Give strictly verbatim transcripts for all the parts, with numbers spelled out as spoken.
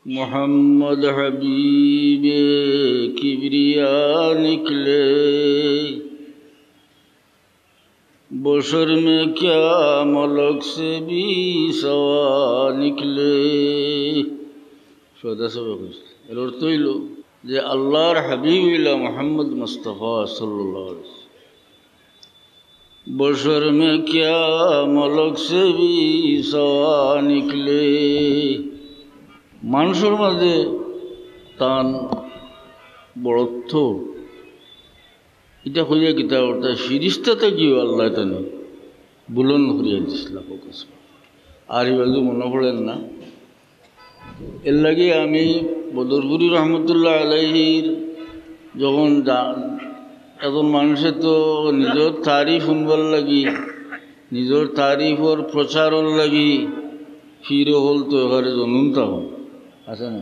محمد حبیب کبریا نکلے، بشر میں کیا ملک سے بھی سوا نکلے۔ সদা সবে কইছে। এর অর্থ অইল যে আল্লাহর হাবিব অইলা মোহাম্মদ মুস্তাফা সাল্লাল্লাহু আলাইহি ওয়াসাল্লাম। বশর মে কিয়া মলক সে ভি সওয়া নিকলে। মানুষর মাঝে তান বড়ত্ব, ইটা কইয়া কিতা অর্থাৎ ফিরিস্তা থাকিও আল্লাহ তানে বুলন্দ করিয়া দিছলা। আর ইবাজু মনে পড়ের না। এর লাগি আমি বদরপুরি রহমতুল্লাহ আলাইহির যখন জা-, একজন মানুষে তো নিজর তারিফ হুনবার লাগি, নিজর তারিফর প্রচারর লাগি ফির হল তো এবারে জনুন তখন আছে না,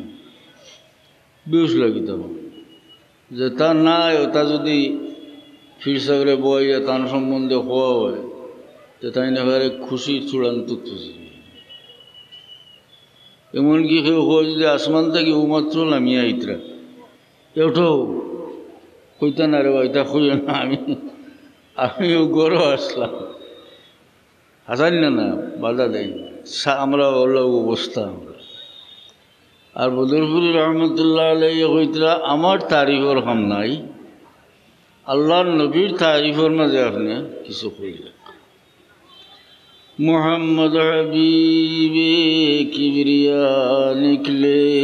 বিউস লাগি তখন। যেতা নাই, ওতা যদি ফির সাবরে বইয়া তান সম্বন্ধে কওয়া হয়, তে তাই না এবারে খুশি চূড়ান্ত খুশি। এমনকি কেউ কয় যদি আসমান থাকি ও মাত্র নামিয়া আইতরা, এটাও কইতা না রে বা, ইতা কইও না, আমি, আমিও গরো আসলাম। হাসান না, না, বাধা দেয় না। সা-, আমরা হলো অবস্থা আমরা। আর বদরপুরি রহমতুল্লাহ আলাইহি কইতরা, আমার তারিফর কাম নাই, আল্লাহর নবীর তারিফর মাঝে আপনি কিছু কইলেন। محمد حبیب کبریا نکلے،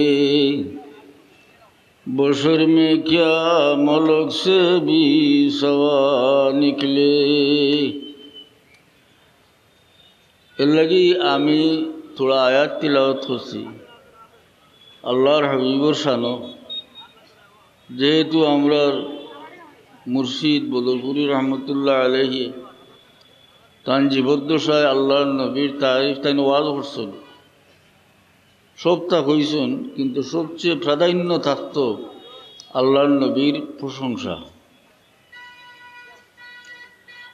بشر میں کیا ملک سے بھی سوا نکلے۔ এর লাগি আমি থুড়া আয়াত তিলাওয়াত করছি আল্লাহর হাবিবর শানো। যেহেতু আমরার মুর্শিদ বদরপুরি রহমতুল্লাহ আলাইহি তান জীবদ্দশায় আল্লাহর নবীর তারিফ তাইন ওয়াজ করছইন, সবতা কইছইন, কিন্তু সবচেয়ে প্রাধান্য থাকতো আল্লাহর নবীর প্রশংসা।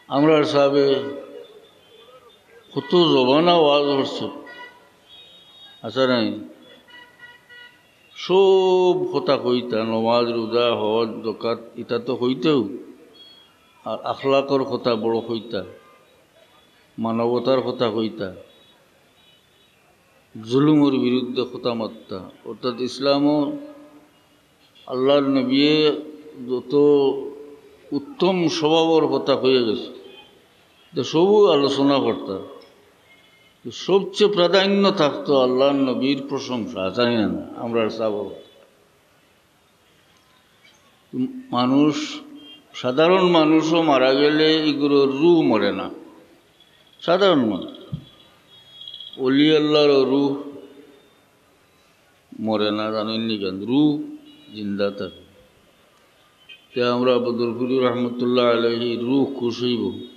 আমরার সাবে কত জমানা ওয়াজ করছইন, আচ্ছা নাই, সব কথা কইতা, নমাজ, রোজা, হজ, জকাত, ইতা তো কইতেউ, আর আখলাকর কথা বড় কইতা, মানবতার কথা কইতা, জুলুমর বিরুদ্ধে কথা মাততা। অর্থাৎ ইসলামও আল্লাহর নবীয়ে যত উত্তম স্বভাবর কথা কইয়া গেছে, তো সবউ আলোচনা করতা। তো সবচেয়ে প্রাধান্য থাকতো আল্লাহর নবীর প্রশংসা, জানি না, আমরার সাবর। মানুষ, সাধারণ মানুষও মারা গেলে ইগুলোর রুহ মরে না। সাধারণ মানুষ, অলি আল্লাহরও রুহ মরে না, জানেননি কেন? রুহ জিন্দা থাকে। তে আমরা বদরপুরি রহমতুল্লাহ আলাইহি রুহ খুশ অইব।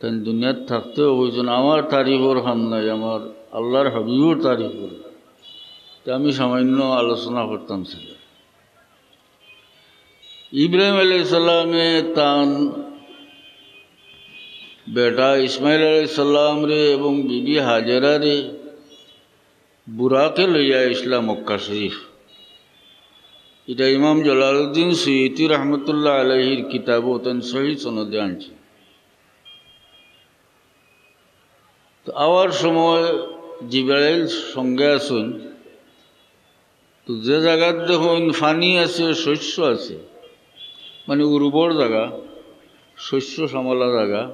তাইন দুনিয়াত থাকতেও কইছইন, আমার তারিফর কাম নাই, আমার আল্লাহর হাবিবর তারিফ করো। তে আমি সামান্য আলোচনা করতাম ছিল। ইব্রাহিম আলাইহিস সালামে তান বেটা ইসমাইল আলাইহিস সালামরে এবং বিবি হাজেরারে বুরাকে লইয়া আইছলা মক্কা শরীফ। ইটা ইমাম জালালউদ্দিন সুয়ুতী রহমতুল্লাহ আলাইহির কিতাবো তান সহি সনদে আনছইন। তো আওয়ার সময় জিব্রাইল সঙ্গে আছইন। তো যে জাগাত দেখইন পানি আছে, শস্য আছে, মানে উর্বর জাগা, শস্য শ্যামলা জাগা,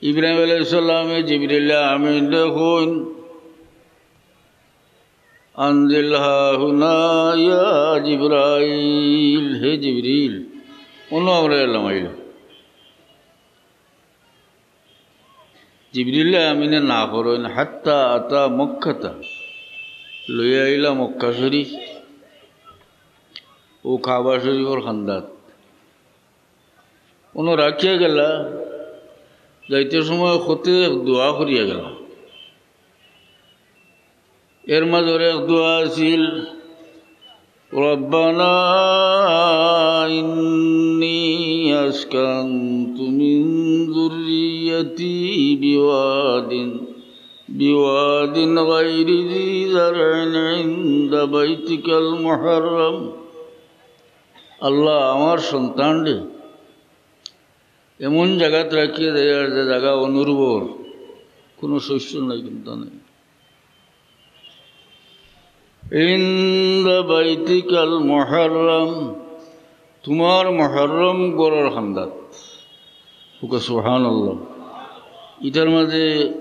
ইব্রাহিম আলাইহিস সালামে জিবরিল আমিনরে কইন, "আনজিল হাহুনা ইয়া জিবরাইল, হে জিবরিল, অনো আমরারে লামাইল।" জিবরিল আমিনে না করইন, হাত্তা আতা মক্কাতা, লইয়া আইলা মক্কা শরীফ, অউ কাবা শরীফর কান্দাত। অনো রাখিয়া গেলা, যাইতে সময় পথে এক দোয়া করিয়া গেলা। এর মাঝে এক দোয়া আছিল, "রব্বানা ইন্নী আসকানতু মিন যুররিয়াতি বিওয়াদিন بواد غير ذي زرع عند بيتك المحرم. আল্লাহ, আমার সন্তানরে এমন জাগাত রাখিয়া দেয়ার যে জাগা অনুর্বর, কুনু শস্য নাই, কুন্তা নাই। عند بيتك المحرم, তুমার মুহাররম ঘরর কান্দাত। কউক্কা সুবহানাল্লাহ। ইটার মাঝে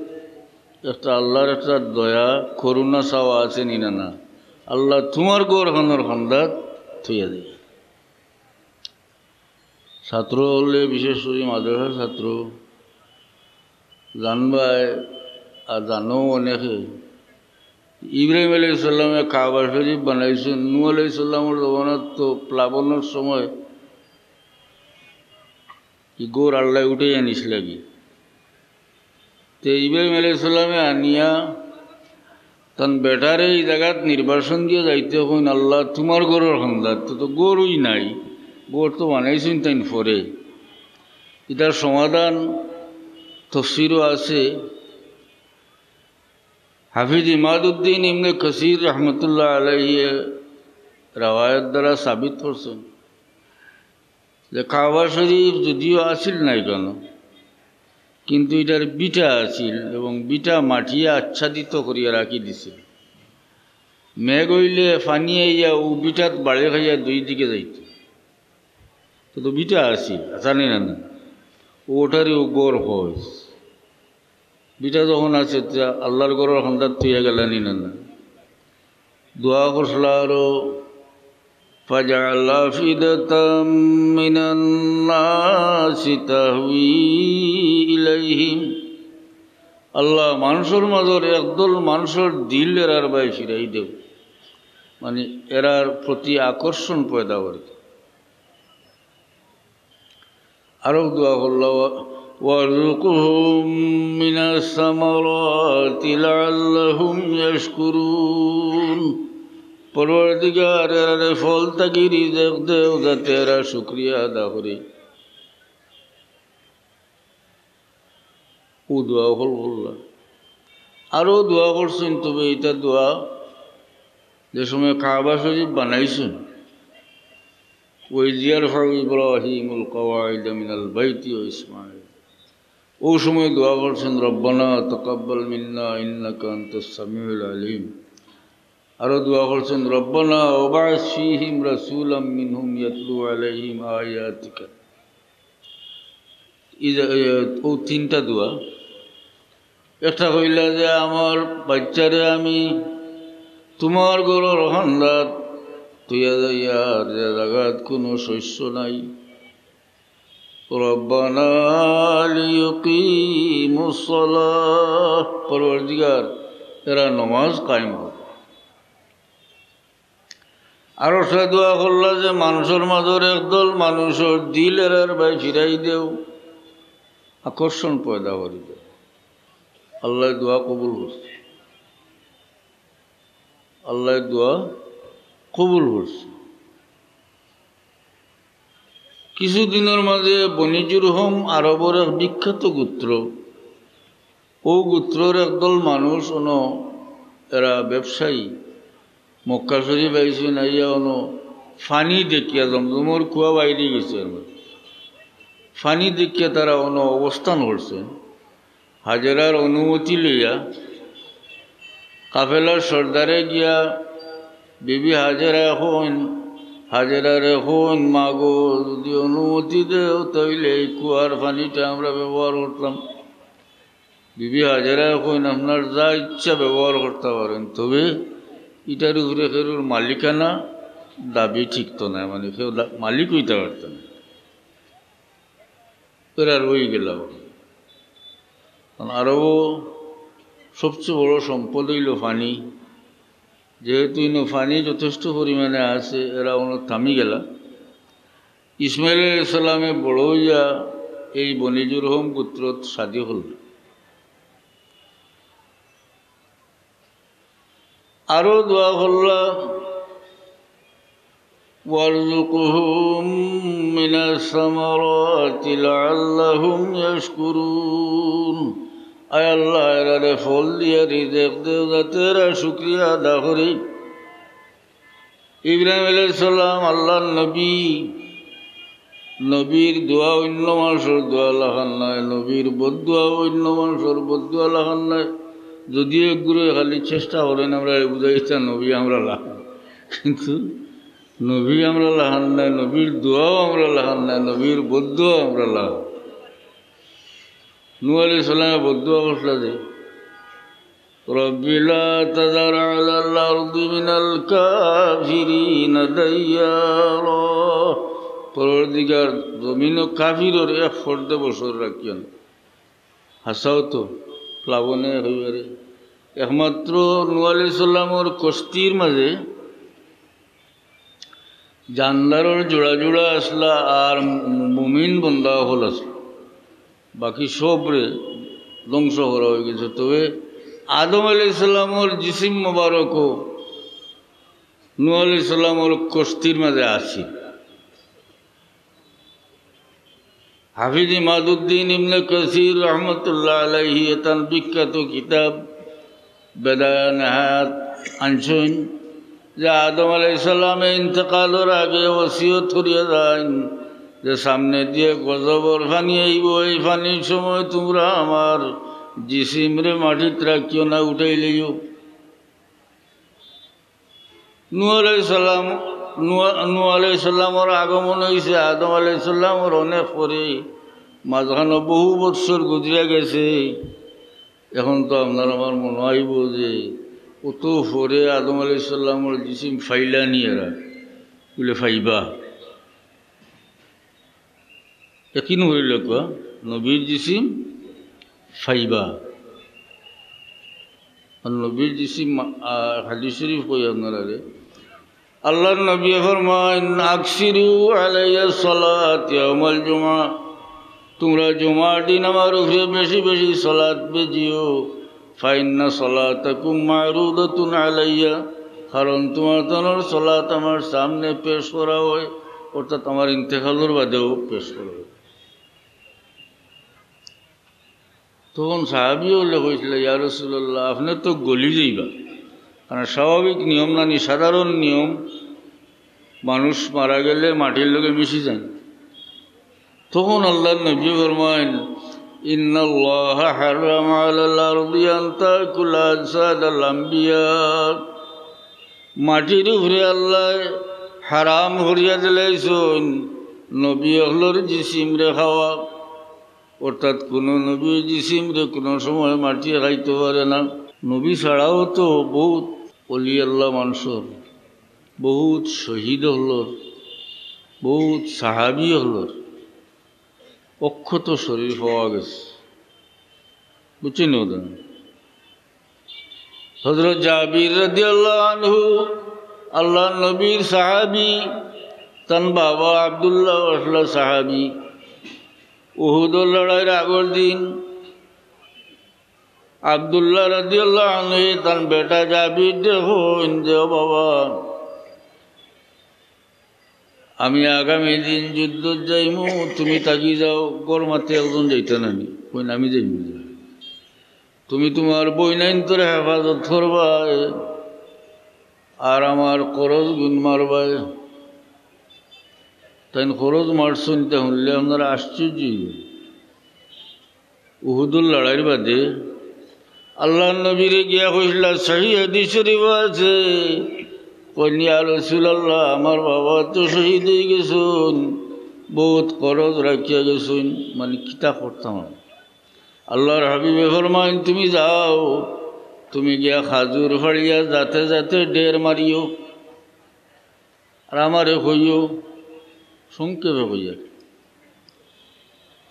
একটা আল্লাহর একটা দয়া, করুণা চাওয়া আছে নি না? না, আল্লাহ তুমার ঘরখানর কান্দাত থইয়া দেয়। ছাত্র অকলে, বিশেষ করি মাদ্রাসার ছাত্র, জানবায় আর জানো অনেকে, ইব্রাহিম আলাইহিস সালামে কাবা শরীফ বানাইছইন, নূহ আলাইহিস সালামর জমানাত তো প্লাবনর সময় ই ঘর আল্লায় উঠাইয়া নিছলা গি। তে ইব্রাহিম আলাইহিস সালামে আনিয়া তান বেটারে ই জাগাত নির্বাসন দিয়া যাইতে কইন, আল্লাহ তুমার ঘরর কান্দাত, তো, তো ঘরই নাই, ঘর তো বানাইছইন তাইন পরে। ইটার সমাধান তফসিরও আছে। হাফিজ ইমাদুদ্দিন ইবনে কাসির রহমতুল্লাহ আলাইহি রেওয়ায়ত দ্বারা সাবিত করছইন যে কাবা শরীফ যদিও আছিল নায় কেনে, কিন্তু ইটার ভিটা আছিল এবং ভিটা মাটিয়ে আচ্ছাদিত করিয়া রাখি দিছিল। মেঘ অইলে পানি আইয়া অউ ভিটাত বাড়ি খাইয়া দুই দিকে যাইত। তো, তো ভিটা আছিল, জানি না, না। অটারে অউ ঘর কয়। ভিটা যখন আছে, তে আল্লাহর ঘরর কান্দাত থইয়া গেলা নি না, না। দোয়া করছলা আরো, فاجعل أفئدة من الناس تهوي إليهم. আল্লাহ, মানষর মাজর একদল মানষর দিল এরার বায় ফিরাই দেও, মানে এরার প্রতি আকর্ষণ পয়দা করি দেও। আরো দোয়া করলা, "ওয়া-, ওয়ারযুকহুম মিনাস সামারাতি লাআল্লাহুম ইয়াশকুরুন।" পরওয়ারদিগার, এরারে ফল থাকি রিজিক দেও, যাতে এরা শুকরিয়া আদা করে। অউ দোয়া অকল করলা। আরো দোয়া করছইন, তবে ইটা দোয়া যে সময় কাবা শরীফ বানাইছইন, "ওয়াইয ইয়ারফাউ ইব্রাহিমুল কাওয়াইদা মিনাল বাইতি ওয়া ইসমাঈল।" অউ সময় দোয়া করছইন, "রব্বানা তাকাব্বাল মিন্না ইন্নাকা আনতাস সামিউল আলিম।" আরো দোয়া করছইন, "রব্বানা ওয়াবআস ফীহিম রাসূলাম মিনহুম ইয়াতলু আলাইহিম আয়াতিকা।" ই যে, এ, অউ তিনটা দোয়া। একটা কইলা যে, "আমার বাইচ্চারে আমি তুমার ঘরর কান্দাত থইয়া যাইয়ার, যে জাগাত কুনু শস্য নাই।" রব্বানা লিয়ুকিমুস সালাহ, পরওয়ারদিগার, এরা নমাজ কায়েম করো। আরো সে দোয়া করলা যে, "মানষর মাজর একদল মানষর দিল এরার বায় ফিরাই দেও, আকর্ষণ পয়দা করি দেও।" আল্লায় দোয়া কবুল করছে, আল্লায় দোয়া কবুল করছে। কিছুদিনর মাজে বনি জুরহুম আরবর এক বিখ্যাত গোত্র। অউ গোত্রর একদল মানুষ অনো, এরা ব্যবসায়ী, মক্কা শরীফ আইছইন, আইয়া অনো পানি দেখিয়া, জমজমর কুয়া বাইরে গেছে এর মাজে, পানি দেখিয়া তারা অনো অবস্থান করছইন। হাজেরার অনুমতি লইয়া কাফেলার সর্দারে গিয়া বিবি হাজেরায় কইন, হাজেরারে কইন, "মাগো, যুদি অনুমতি দেও, তাইলে ই কুয়ার পানিটা আমরা ব্যবহার করতাম।" বিবি হাজেরায় কইন, "আপনার যা ইচ্ছা ব্যবহার করতা পারইন, তবে ইটার উপরে কেউর মালিকানা, দাবি ঠিকতো নায়, মানে কেউ দা-, মালিক অইতা পারতো নায়।" এরা রই গেলা। কারণ আরবো সবচেয়ে বড় সম্পদ অইলো পানি। যেহেতু ইনো পানি যথেষ্ট পরিমাণে আছে, এরা অনো থামি গেলা। ইসমাইল আলাইহিস সালামে বড় অইয়া এই বনি জুরহুম গোত্রত শাদী করলা। আরো দোয়া করলা, "ওয়ারযুকহুম মিনাস সামারাতি লাআল্লাহুম ইয়াশকুরুন।" আয় আল্লাহ, এরারে ফল দিয়া রিজেক দেও, যাতে এরা শুকরিয়া আদা করে। ইব্রাহিম আলাইহিস সালাম আল্লাহর নবী, নবীর দোয়া অন্য মানুষর দোয়া লাখান নায়, নবীর বদদোয়া অন্য মানুষর বদদোয়া লাখান নায়। যদিও একগুলো খালি চেষ্টা করেন আমরা বুঝাইতা নবী আমরা লাখান, কিন্তু নবী আমরা লাখান নায়, নবীর দোয়াও আমরা লাখান নায়, নবীর বদদোয়াও আমরা লাখান। নূহ আলাইহিস সালামে বদদোয়া করছিলা যে, "রব্বি লা তাযার আলাল আরদি মিনাল কাফিরিনা দাইয়ারা।" পরওয়ারদিগার, জমিনো কাফিরর এক ফর্দ বসর রাখিও না। হাছাউ তো, প্লাবনে হইবারে। একমাত্র নূহ আলাইহিস সালামর কস্তির মাঝে জানদারর জোড়া জোড়া আছলা আর মুমিন বন্দা অকল আছলা, বাকি সবরে ধ্বংস করা অইগেছে। তবে আদম আলাইহিস সালামর জিসিম মোবারকও নূহ আলাইহিস সালামর কস্তির মাঝে আছিল। হাফিজ ইমাদুদ্দিন ইবনে কাসির রহমতুল্লাহ আলাইহি তান বিখ্যাত কিতাব বেদায়া নেহায়াত আনছইন যে আদম আলাইহিস সালামে ইন্তেকালর আগে ওসিয়ত করিয়া যাইন যে সামনে দিয়া গজবর পানি আইবো, এই পানির সময় তুমরা আমার জিসিমরে মাটিত রাখিও না, উঠাই লইও। নূহ আলাইহিস সালাম, নূহ, নূহ আলাইহিস সালামর আগমন অইছে, আদম আলাইহিস সালামর অনেক পরে, মাঝখানো বহু বৎসর গুজরিয়া গেছে। এখন তো আপনার আমার মনো আইবো যে অত পরে আদম আলাইহিস সালামর জিসিম পাইলা নি এরা, বুলে পাইবা। একিন করিল কুয়া, নবীর জিসিম পাইবা। আর নবীর জিসিম, আ, হাদিস শরীফ কই আপনারারে। আল্লাহর নবী ফরমাইন, "আকসিরু আলাইয়া সালাত ইয়াউমাল জুমআ।" তুমরা জুমার দিন আমার উপরে বেশি বেশি সালাত বেজিও। "ফাইন্না সালাতাকুম মারুদাতুন আলাইয়া।" কারণ তুমার তানর সালাত আমার সামনে পেশ করা হয়, অর্থাৎ আমার ইন্তেকালর বাদেও পেশ করা হয়। তখন সাহাবী অকলে কইছিলা, "ইয়া রাসূলুল্লাহ, আপনে তো গলি যাইবা।" কারণ স্বাভাবিক নিয়ম নানি, সাধারণ নিয়ম, মানুষ মারা গেলে মাটির লগে মিশি যায়। তখন আল্লাহর নবী ফরমাইন, "ইন্নাল্লাহা হাররামা আলাল আরদি আন তাকুলা আজসাদাল আম্বিয়া।" মাটির উপরে আল্লাহ হারাম করিয়া দিলাইছইন নবী অকলর জিসিমরে খাওয়া। অর্থাৎ কোনো নবীর জিসিমরে কোনো সময় মাটিয়ে খাইতো পারে না। নবী ছাড়াও তো বহুত অলি আল্লাহ মানষর, বহুত শহীদ অকলর, বহুত সাহাবী অকলর অক্ষত শরীর পাওয়া গেছে। বুঝছইন নি কথা? হযরত জাবির রাদিয়াল্লাহু আনহু আল্লাহর নবীর সাহাবী, তান বাবা আব্দুল্লাহ অকলও সাহাবী। উহুদর লড়াইর আগর দিন আব্দুল্লাহ রাদিয়াল্লাহু আনহু তান বেটা জাবিররে কইন যে, "ও বাবা, আমি আগামী দিন যুদ্ধত যাইমু, তুমি থাকি যাও, ঘর মাতে একজন যাইতা নানি।" কইন, "আমি যাইমু।" তুমি তুমার বইনাইন্তরে হেফাজত করবায়, আর আমার খরচ গুন মারবায়। তাইন খরচ মারছইন, তা হুনলে আপনারা আশ্চর্য অইবা। উহুদর লড়াইর বাদে আল্লাহর নবীরে গিয়া কইছিলা, সহি হাদিস শরীফ আছে, কইন, "ইয়া রাসূলুল্লাহ, আমার বাবা তো শহীদ অইগেছইন, বহুত খরচ রাখিয়া গেছইন, মানে কিতা করতাম আমি?" আল্লাহর হাবিবে ফরমাইন, "তুমি যাও, তুমি গিয়া খাজুর ফাড়িয়া যাতে যাতে ঢের মারিও, আর আমারে কইও, সংক্ষেপে কইয়া।"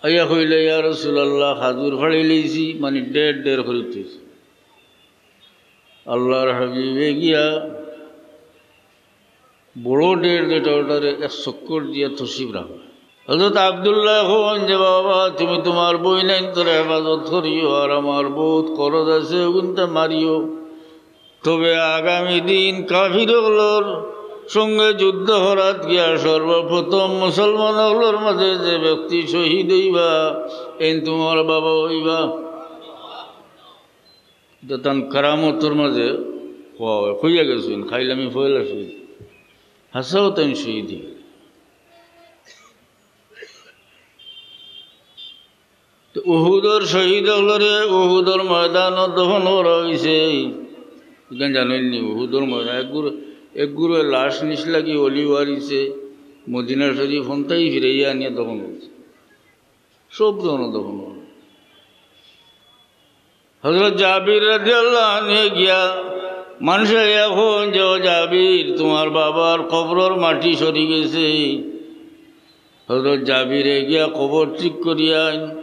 আইয়া কইলা, "ইয়া রাসূলুল্লাহ, খাজুর ফাড়িলাইছি, মানে ঢের ঢের করি থইছি।" আল্লাহর হাবিবে গিয়া বড় ঢের যেটা, ওটারে এক চক্কর দিয়া তশরিফ রাখলা। হযরত আব্দুল্লাহ কইন যে, "বাবা, তুমি তুমার বইনাইন্তরে হেফাজত করিও, আর আমার বহুত খরচ আছে, অগুনতা মারিও। তবে আগামী দিন কাফির অকলর সঙ্গে যুদ্ধ করাত গিয়া সর্বপ্রথম মুসলমান অকলর মাঝে যে ব্যক্তি শহীদ অইবা, এইন তুমার বাবা অইবা।" ইটা তান কারামতর মাঝে কওয়া অয়, কইয়া গেছইন, "কাইল আমি পয়লা শহীদ।" হাছাউ তাইন শহীদ অইগেলা। তো উহুদর শহীদ অকলরে উহুদর ময়দানো দফন করা অইছে। ইখান জানইন নি, উহুদর ময়দান এক গুরু, এক গুরুয়ে লাশ নিছ লাগি অলি ওয়ারিছে, মদিনা শরীফ অন্তাই ফিরাইয়া আনিয়া দফন করছে। সব দফন দফন করছে। হযরত জাবির রাদিয়াল্লাহু আনহু গিয়া মানষে কইন যে, "ও জাবির, তুমার বাবার কবরর মাটি সরি গেছে।" হযরত জাবিরে গিয়া কবর ঠিক করিয়া আইন।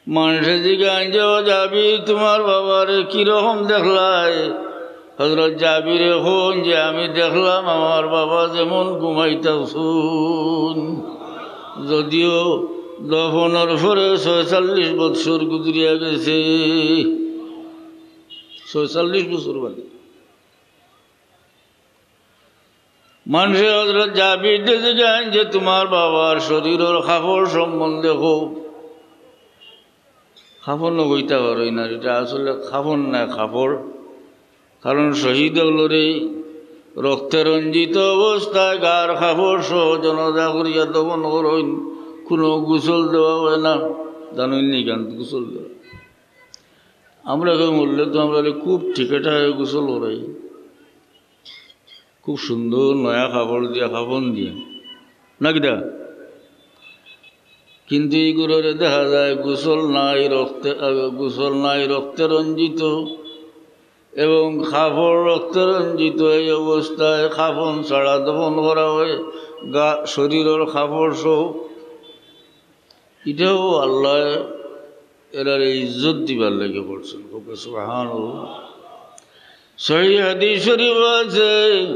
মানষে জিগাইন যে, "ও জাবির, তুমার বাবারে কিরকম দেখলায়?" হযরত জাবিরে কইন যে, "আমি দেখলাম আমার বাবা যেমন ঘুমাইতাছইন, যদিও দফনর পরে ছয়চল্লিশ বৎসর গুজরিয়া গেছে।" ছয়চল্লিশ বছর বাদে। মানষে হযরত জাবিররে জিগাইন যে, "তুমার বাবার শরীরর কাপড় সম্বন্ধে কও।" কাপড় নু কইতা পারইন না, ইটা আসলে কাপড় নায়, কাপড়। কারণ শহীদ অকলরে রক্তে রঞ্জিত অবস্থায় গার কাপড় সহ জনাজা করিয়া দফন করইন, কুনু গোসল দেওয়া অয় না। জানইন নি ইখান গোসল দেওয়া? আমরা কেউ মরলে তো আমরারে খুব ঠিকে ঠাকে গোসল করাই, খুব সুন্দর নয়া কাপড় দিয়া, কাফন দিয়া, না কিতা? কিন্তু ইগুরে দেখা যায় গোসল নাই, রক্তে, আহ, গোসল নাই, রক্তে রঞ্জিত এবং কাপড় রক্তে রঞ্জিত। এই অবস্থায় কাফন ছাড়া দফন করা অয়, গা, শরীরর কাপড় সহ। ইটাও আল্লায় এরারে ইজ্জত দিবার লাগি করছইন। কউক্কা সুবহানাল্লাহ। সহিহ হাদিস শরীফো আছে,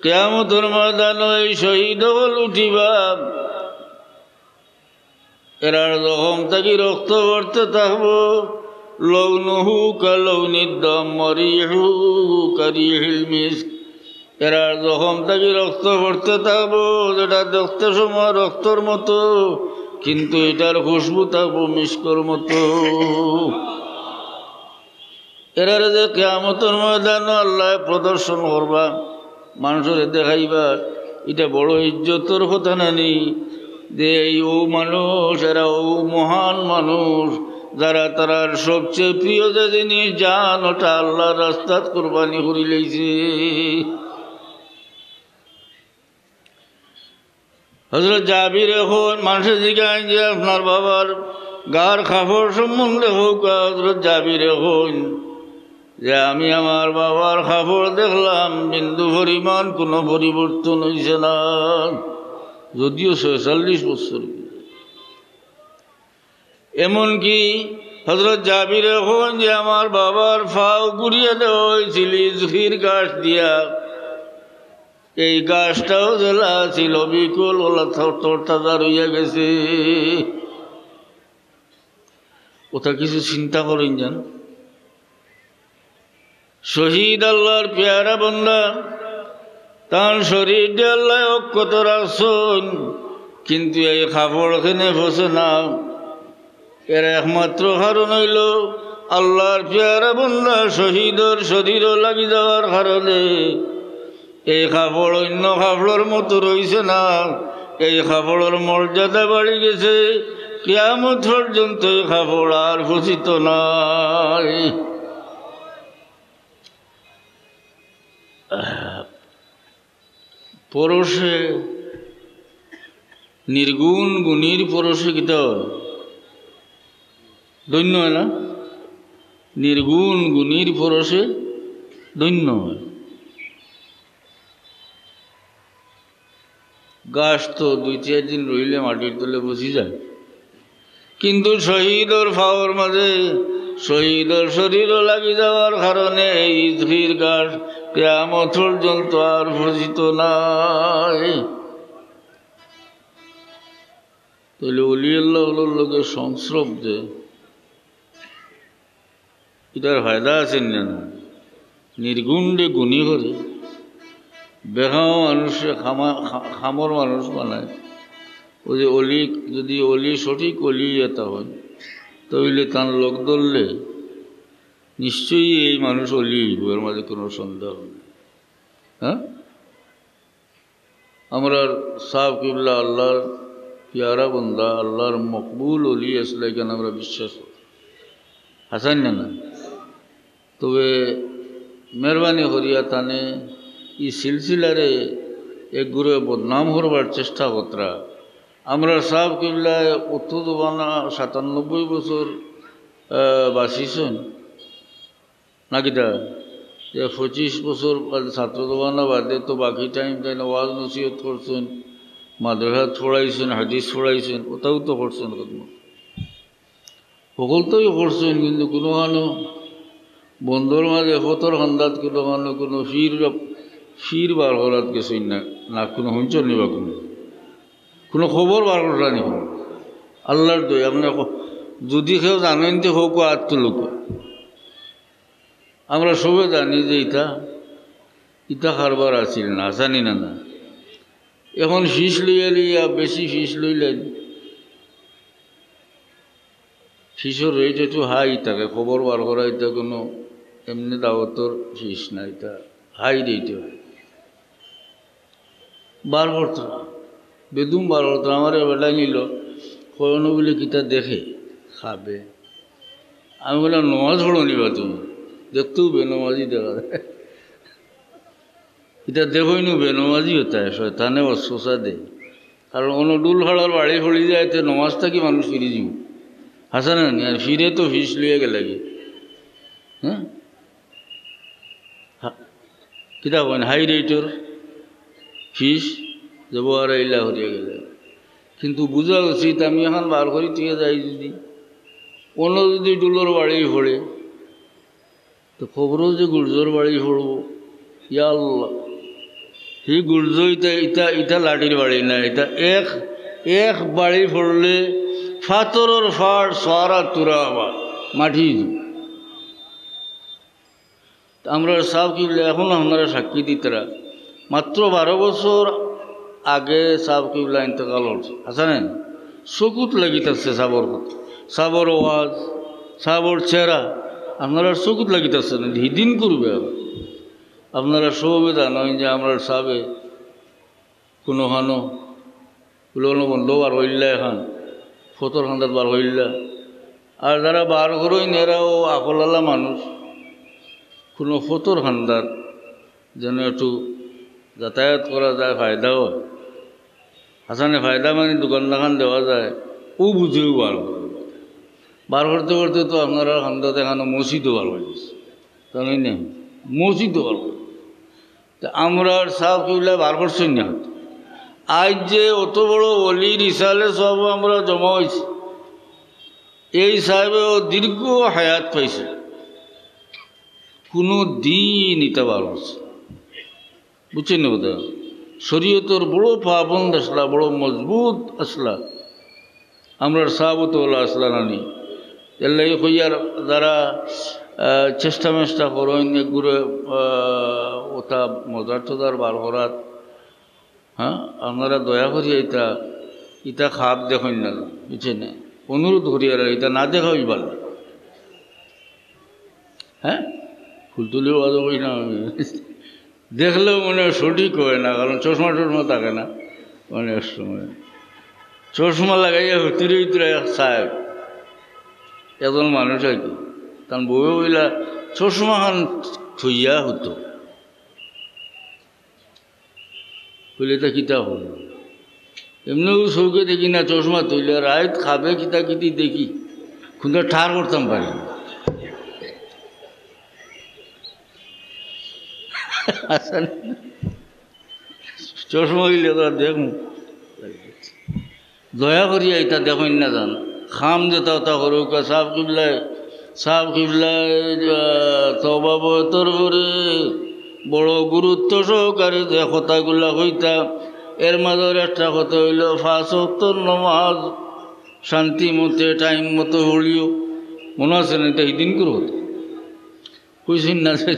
কিয়ামতর ময়দানো এই শহীদ অকল উঠিবা, এরার জখম থাকি রক্ত পড়তে থাকবো। লাউনুহু কালাউনিদ দাম ওয়া রিহুহু কারিহুল মিস্ক। এরার জখম থাকি রক্ত পড়তে থাকবো, যেটা দেখতে সময় রক্তর মতো, কিন্তু ইটার খুশবু থাকবো মিস্কর মতো। এরারে যে কিয়ামতর ময়দানো আল্লায় প্রদর্শন করবা, মানষরে দেখাইবা, ইটা বড় ইজ্জতর কথা নানি? যে এই অউ মানুষ, এরা অউ মহান মানুষ, যারা তারার সবচেয়ে প্রিয় যে জিনিস জান, ওটা আল্লার রাস্তাত কুরবানি করিলাইছে। হযরত জাবিরে কইন, মানষে জিগাইন যে, "আপনার বাবার গার কাপড় সম্বন্ধে কউক্কা।" হযরত জাবিরে কইন যে, "আমি আমার বাবার কাপড় দেখলাম, বিন্দু পরিমাণ কুনু পরিবর্তন অইছে না, যদিও ছয়চল্লিশ বছর।" এমনকি হযরত জাবিরে কইন যে, "আমার বাবার পাও গুড়িয়া দেওয়া অইছিল ইজখির গাছ দিয়া, এই গাছটাও যেলা আছিল, বিকল অলা তর-, তরতাজা রইয়া গেছে।" ওটা কিছু চিন্তা করইন যান। শহীদ আল্লার পেয়ারা বন্দা, তান শরীররে আল্লায় অক্ষত রাখছইন, কিন্তু এই কাপড় কেনে পচে না। এর একমাত্র কারণ অইলো আল্লার পেয়ারা বন্দা শহীদর শরীরো লাগি যাওয়ার কারণে। এই কাপড় অইন্য কাপড়র মতো রইছে না, এই কাপড়র মর্যাদা বাড়ি গেছে, কিয়ামত পর্যন্ত এই কাপড় আর পচিত নায়। পরশে, নির্গুণ গুণীর পরশে কিতা অয়? ধন্য অয় না? নির্গুণ গুণীর পরশে ধন্য অয়। গাছ তো দুই চাইর দিন রইলে মাটির তলে পচি যায়, কিন্তু শহীদর পাওর মাঝে, শহীদর শরীরো লাগি যাওয়ার কারণে এই ইজখির গাছ কিয়ামত পর্যন্ত আর পচিত নায়। তাইলে অলি আল্লাহ অকলর লগে সংস্রব যে, ইটার ফায়দা আছে নি না? নির্গুণরে গুণী করে, বেকামা মানুষরে কামা-, কা-, কামর মানুষ বানায়। অউ যে অলি, যদি অলি সঠিক অলি ইটা অয়, তাইলে তান লগ ধরলে নিশ্চয়ই এই মানুষ অলি অইবো, এর মাঝে কোনো সন্দেহ নাই। হ্যাঁ, আমরার সাব কিবলা আল্লাহর পিয়ারা বন্দা, আল্লাহর মকবুল অলি আছলা, ইখান আমরা বিশ্বাস করি। হাছা নি না? তবে মেহরবানি করিয়া তানে ই সিলসিলারে একগুরে বদনাম করবার চেষ্টা করতরা। আমরার সাব কিবলায় অত জমানা সাতানব্বই বছর, আহ, বাঁচিছইন। না কিতা? যে পঁচিশ বছর বাদে, ছাত্র জমানা বাদে তো বাকি টাইম তাইন ওয়াজ নসিহত করছইন, মাদ্রাসাত পড়াইছইন, হাদিস পড়াইছইন, অতাও তো করছইন। হকলতাউ করছইন, কিন্তু কুনুখানো বন্দর মাঝে ফথর কান্দাত কুনুখানো কুনু ফির, ফির বার করাত গেছইন না, না কুনু হুনছইন নি বা কুনু, কুনু খবর বার কররা নি কুনু? আল্লাহর দোহাই, আপনে ক-, যুদি কেউ জানইন তে কউক্কা, আত তুলউক্কা। আমরা সবে জানি যে ইতা, ইতা কারবার আছিল না, জানি না, না। এখন ফিস লইয়া লইয়া বেশি ফিস লইলাইন। ফিসর রেট একটু হাই থাকে, খবর বার করা ইতা কুনু এমনে দাওয়াতর ফিস না, ইতা হাই রেট অয়। বার করতরা, বেদুম বার করতরা। আমারে বেটায় নিলো, কয়, "অনো বুলে কিতা দেখে, খাবে।" আমি কইলাম, "নমাজ পড়ো নি বা তুমি? দেখতেউ বেনমাজি দেখা যায়।" ইতা দেখইনউ বেনমাজি অতায়, শয়তানে ওয়াসওয়াসা দেয়। কারণ অনো ডুল খাড়ার বাড়ি পড়ি যায়, তে নমাজ থাকি মানুষ ফিরি যাইবো। হাছা না নি? আর ফিরে তো ফিস লইয়া গেলাগি। হ্যাঁ? হা-, কিতা কইন, হাই রেটর ফিস, জবহারা ইলা হরিয়া গেলে। কিন্তু বুঝা উচিত, আমি এখন বার করি তুই যাই যুদি, অনো যুদি ডুলর বাড়ি পড়ে, তো কবরো যে গুর্জর বাড়ি পড়বো, ইয়া আল্লাহ, হি গুর্জ ইতা, ইতা, ইতা লাঠির বাড়ি না, ইতা এক, এক বাড়ি পড়লে ফাত্তরর ফাড় সারা তুরাবা, মাটি। তা আমরার সাব কিবলা এখন আপনারা সাক্ষী দিতরা, মাত্র বারো বছর আগে সাব কিবলা ইন্তেকাল করছে, আছে না? চকুত লাগিতাছে সাবর কথা, সাবর ওয়াজ, সাবর চেহারা, আপনারার চকুত লাগিতাছে না, হিদিন করবে আবার। আপনারা সবে জানইন যে আমরার সাবে কুনুখানো, কুনুখানো বন্দ বার করিলা, এখন ফথর কান্দাত বার করিলা। আর যারা বার করইন, এরাও আকলআলা মানুষ, কুনু ফথর কান্দাত যেন একটু যাতায়াত করা যায়, ফায়দা অয়। হাছা নি? ফায়দা মানি দোকান দাকান দেওয়া যায়, অউ বুঝেউ বার করে। বার করতে করতে তো আপনারার কান্দাত এখানো মসজিদও বার অইগেছে, জানইন নি? মসজিদও বার করে। তে আমরার সাব কিবলা বার করছইন না। আইজ যে অত বড় অলির ইসালে সব আমরা জমা অইছি, এই সাহেবেও দীর্ঘ হায়াত পাইছে, কুনু দিন ইতা বার করছে, বুঝছইন নি কথা? শরীয়তর বড় পাবন্দ আছলা, বড় মজবুত আছলা। আমরার সাব তো অলা আছলা না নি। এর লাগি কইয়ার যারা, আহ, চেষ্টা মেষ্টা করইন একগুরে, আহ, অতা মজার টজার বার করাত, হ্যাঁ, আপনারা দয়া করিয়া ইতা, ইতা খাব দেখইন না, বুঝছইন নি? অনুরোধ করিয়ার ইতা না দেখা অইবার না। হ্যাঁ, ফুলতলি ওয়াজও কই না আমি। দেখলেও মনে অয় সঠিক অয় না, কারণ চশমা টশমা থাকে না অনেক সময়। চশমা লাগাইয়া হুতিরে হুতিরে এক সাহেব, একজন মানুষ আর কি, তান বউয়ে কইলা, "চশমা খান থইয়া হুতো।" কইলে, "ইতা কিতা অইলো?" এমনেউ চউখে দেখি না, চশমা থইলে রাইত খাবে কিতা কিতি দেখি, কুনটা ঠার করতাম পারি না। আচ্ছা, চশমা অইলে তো আর দেখমু। দয়া করিয়া ইতা দেখইন না যান। খাম যেতা অতা করউক্কা, সাব কিবলায়, সাব কিবলায়, আহ, তওবা বয়তর পরে বড় গুরুত্ব সহকারে যে কথাগুলা কইতা, এর মাঝর একটা কথা অইলো, পাঁচ ওয়াক্ত নমাজ শান্তি মতে, টাইম মতো পড়িও। মনো আছে না, ইতা হিদিন করো কথা। কইছইন না যে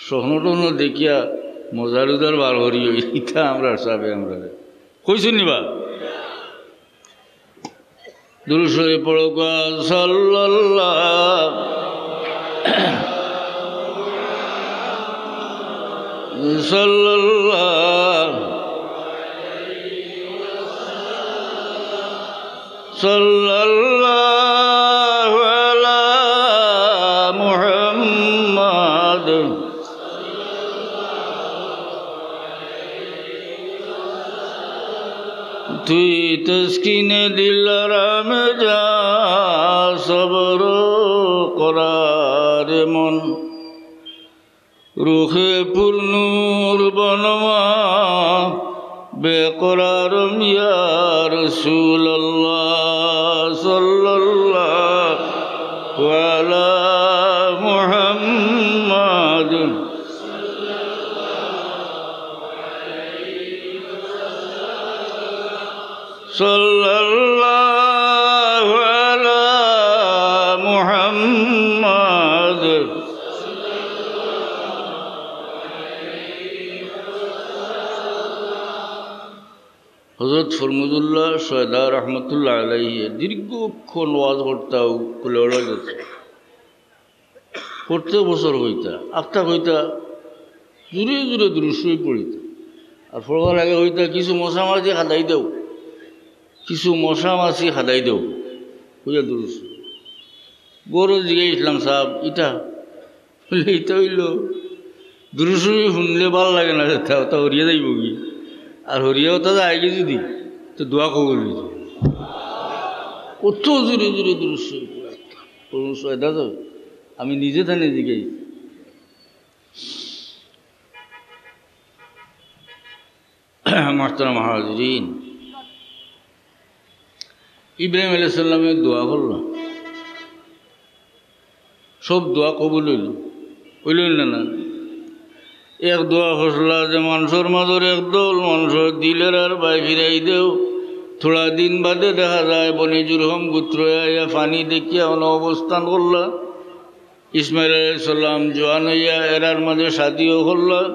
স্বপ্ন টপ্ন দেখিয়া মজার উজার বার করিও, ইতা আমরার সাবে আমরারে কইছইন নি বা? দুরূদ শরীফ পড়ো, সাল্লাল্লাহু صلى الله، صلى الله على محمد। তুই তসকিনে দিল আরামে যা, সবর ও করারে মন। রুহে পুর নূর বনমা বেকরারম ইয়া রাসূলুল্লাহ সাল্লাল্লাহু আলা মুহাম্মাদ। صلى الله على محمد। হযরত ফরমুদুল্লাহ সয়দা রহমতুল্লাহ আলাইহি দীর্ঘক্ষণ ওয়াজ করতা, কুলেওয়ালা গেছে। প্রত্যেক বছর কইতা, আখতা কইতা, জুরে জুরে দুরুদ শরিফ পড়িতা। আর পড়বার আগে কইতা, "কিছু মশা মাছি খেদাই দেও, কিছু মশা মাছি খেদাই দেও," কইয়া দুরুদ শরিফ। ঘরো জিগাইছলাম, "সাব, ইটা?" বলে, "ইটা অইলো দুরুদ শরিফ হুনলে ভালা লাগে না, ইটা অতা হরিয়া যাইবোগি। আর হরিয়া অতা যায়গি যদি, তো দোয়া কবুল অইযিবো।" অত জুরে জুরে দুরুদ শরিফ পড়ে। পড়ুন, সয়দা তো, আমি নিজে তানে জিগাই। মুহতারাম হাজিরিন, ইব্রাহিম আলাইহিস সালামে দোয়া করলা, সব দোয়া কবুল অইলো, অইলো না? না, এক দোয়া করলা যে মানষর মাজর এক দল মানষর দিল এরার বায় ফিরাই দেও। থুড়া দিন বাদে দেখা যায় বনি জুরহম গুত্র আইয়া পানি দেখিয়া অনো অবস্থান করলা। ইসমাইল আলাইহিস সালাম জোয়ান অইয়া এরার মাজে শাদিও করলা।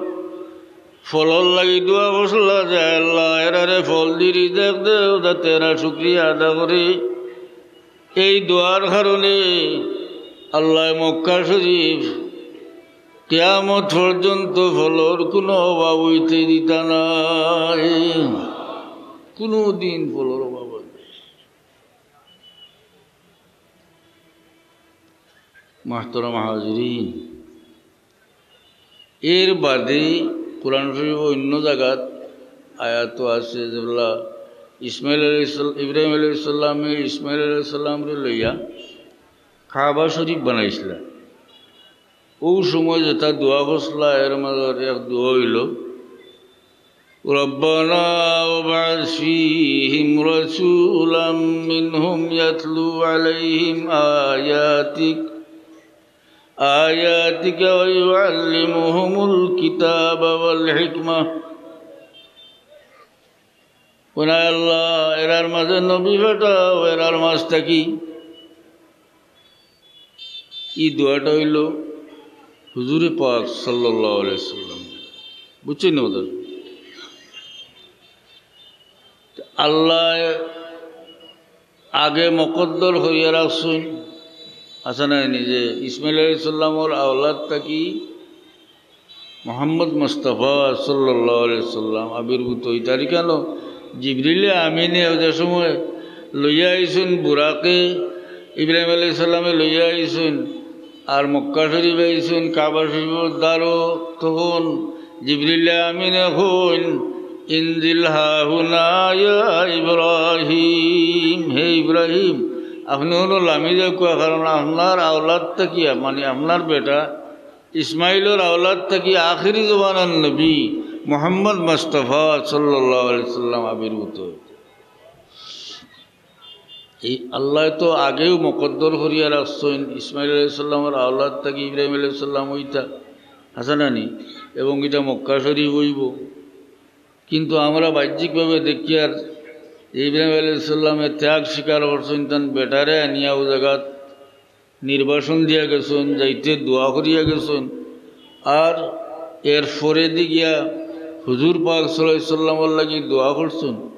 ফলর লাগি দোয়া করলা যে, "আল্লাহ, এরারে ফল দি রিজেক দেও, যাতে এরা শুকরিয়া আদা করে।" এই দোয়ার কারণে আল্লায় মক্কা শরিফ কিয়ামত পর্যন্ত ফলর কুনু অভাব অইতে দিতা নায়, কুনুদিন ফলর অভাব অইতে। মুহতারাম হাজিরিন, এর বাদে কোরআন শরিফো অইন্য জাগাত আয়াত আছে, যেবলা ইসমাইল আলাইহিস সাল-, ইব্রাহিম আলাইহিস সালামে ইসমাইল আলাইহিস সালামরে লইয়া কাবা শরিফ বানাইছলা। অউ সময় যেতা দোয়া করছলা, এর মাজর এক দোয়া অইলো, ربنا وابعث فيهم رسولا منهم يتلو عليهم آياتك، آياتك ويعلمهم الكتاب والحكمة। ও না আল্লাহ, এরার মাজে নবী পাঠাও, এরার মাজ থাকি। ই দোয়াটা অইলো হুজুরে পাক সাল্লাল্লাহু আলাইহি ওয়াসাল্লাম। বুঝছইন নি কথা? আল্লায় আগে মকদ্দর করিয়া রাখছইন, আছে না নি, যে ইসমাইল আলাইহিস সালামর আওলাদ থাকি মুহাম্মদ মুস্তাফা সাল্লাল্লাহু আলাইহি সাল্লাম আবির্ভূত অইতা। আর কেনে জিবরিলে আমিনে যে সময় লইয়া আইছইন বুরাকে, ইব্রাহিম আলাইহিস সালামে লইয়া আইছইন, আর মক্কা শরিফ আইছইন, কাবা শরিফর দ্বারো, তখন জিবরিলে আমিনে কইন, "ইনজিল হাহুনা ইয়া ইব্রাহিম, হে ইব্রাহিম, আপনে অনো লামি যাউক্কা, কারণ আপনার আওলাদ থাকিয়া, মানে আপনার বেটা ইসমাইলর আওলাদ থাকি আখেরি জমানার নবী মুহাম্মদ মুস্তাফা সাল্লাল্লাহু আলাইহি সাল্লাম আবির্ভূত অইতা।" এই আল্লায় তো আগেউ মকদ্দর করিয়া রাখছইন, ইসমাইল আলাইহিস সালামর আওলাদ থাকি ইব্রাহিম আলাইহিস সালাম অইতা, আছে না নি? এবং ইটা মক্কা শরিফ অইবো। কিন্তু আমরা বাহ্যিকভাবে দেখিয়ার যে ইব্রাহিম আলাইহিস সালামে ত্যাগ স্বীকার করছইন, তান বেটারে আনিয়া অউ জাগাত নির্বাসন দিয়া গেছইন, যাইতে দোয়া করিয়া গেছইন। আর এর পরেদি গিয়া হুজুর পাক সাল্লাল্লাহু আলাইহি সাল্লামর লাগি দোয়া করছইন।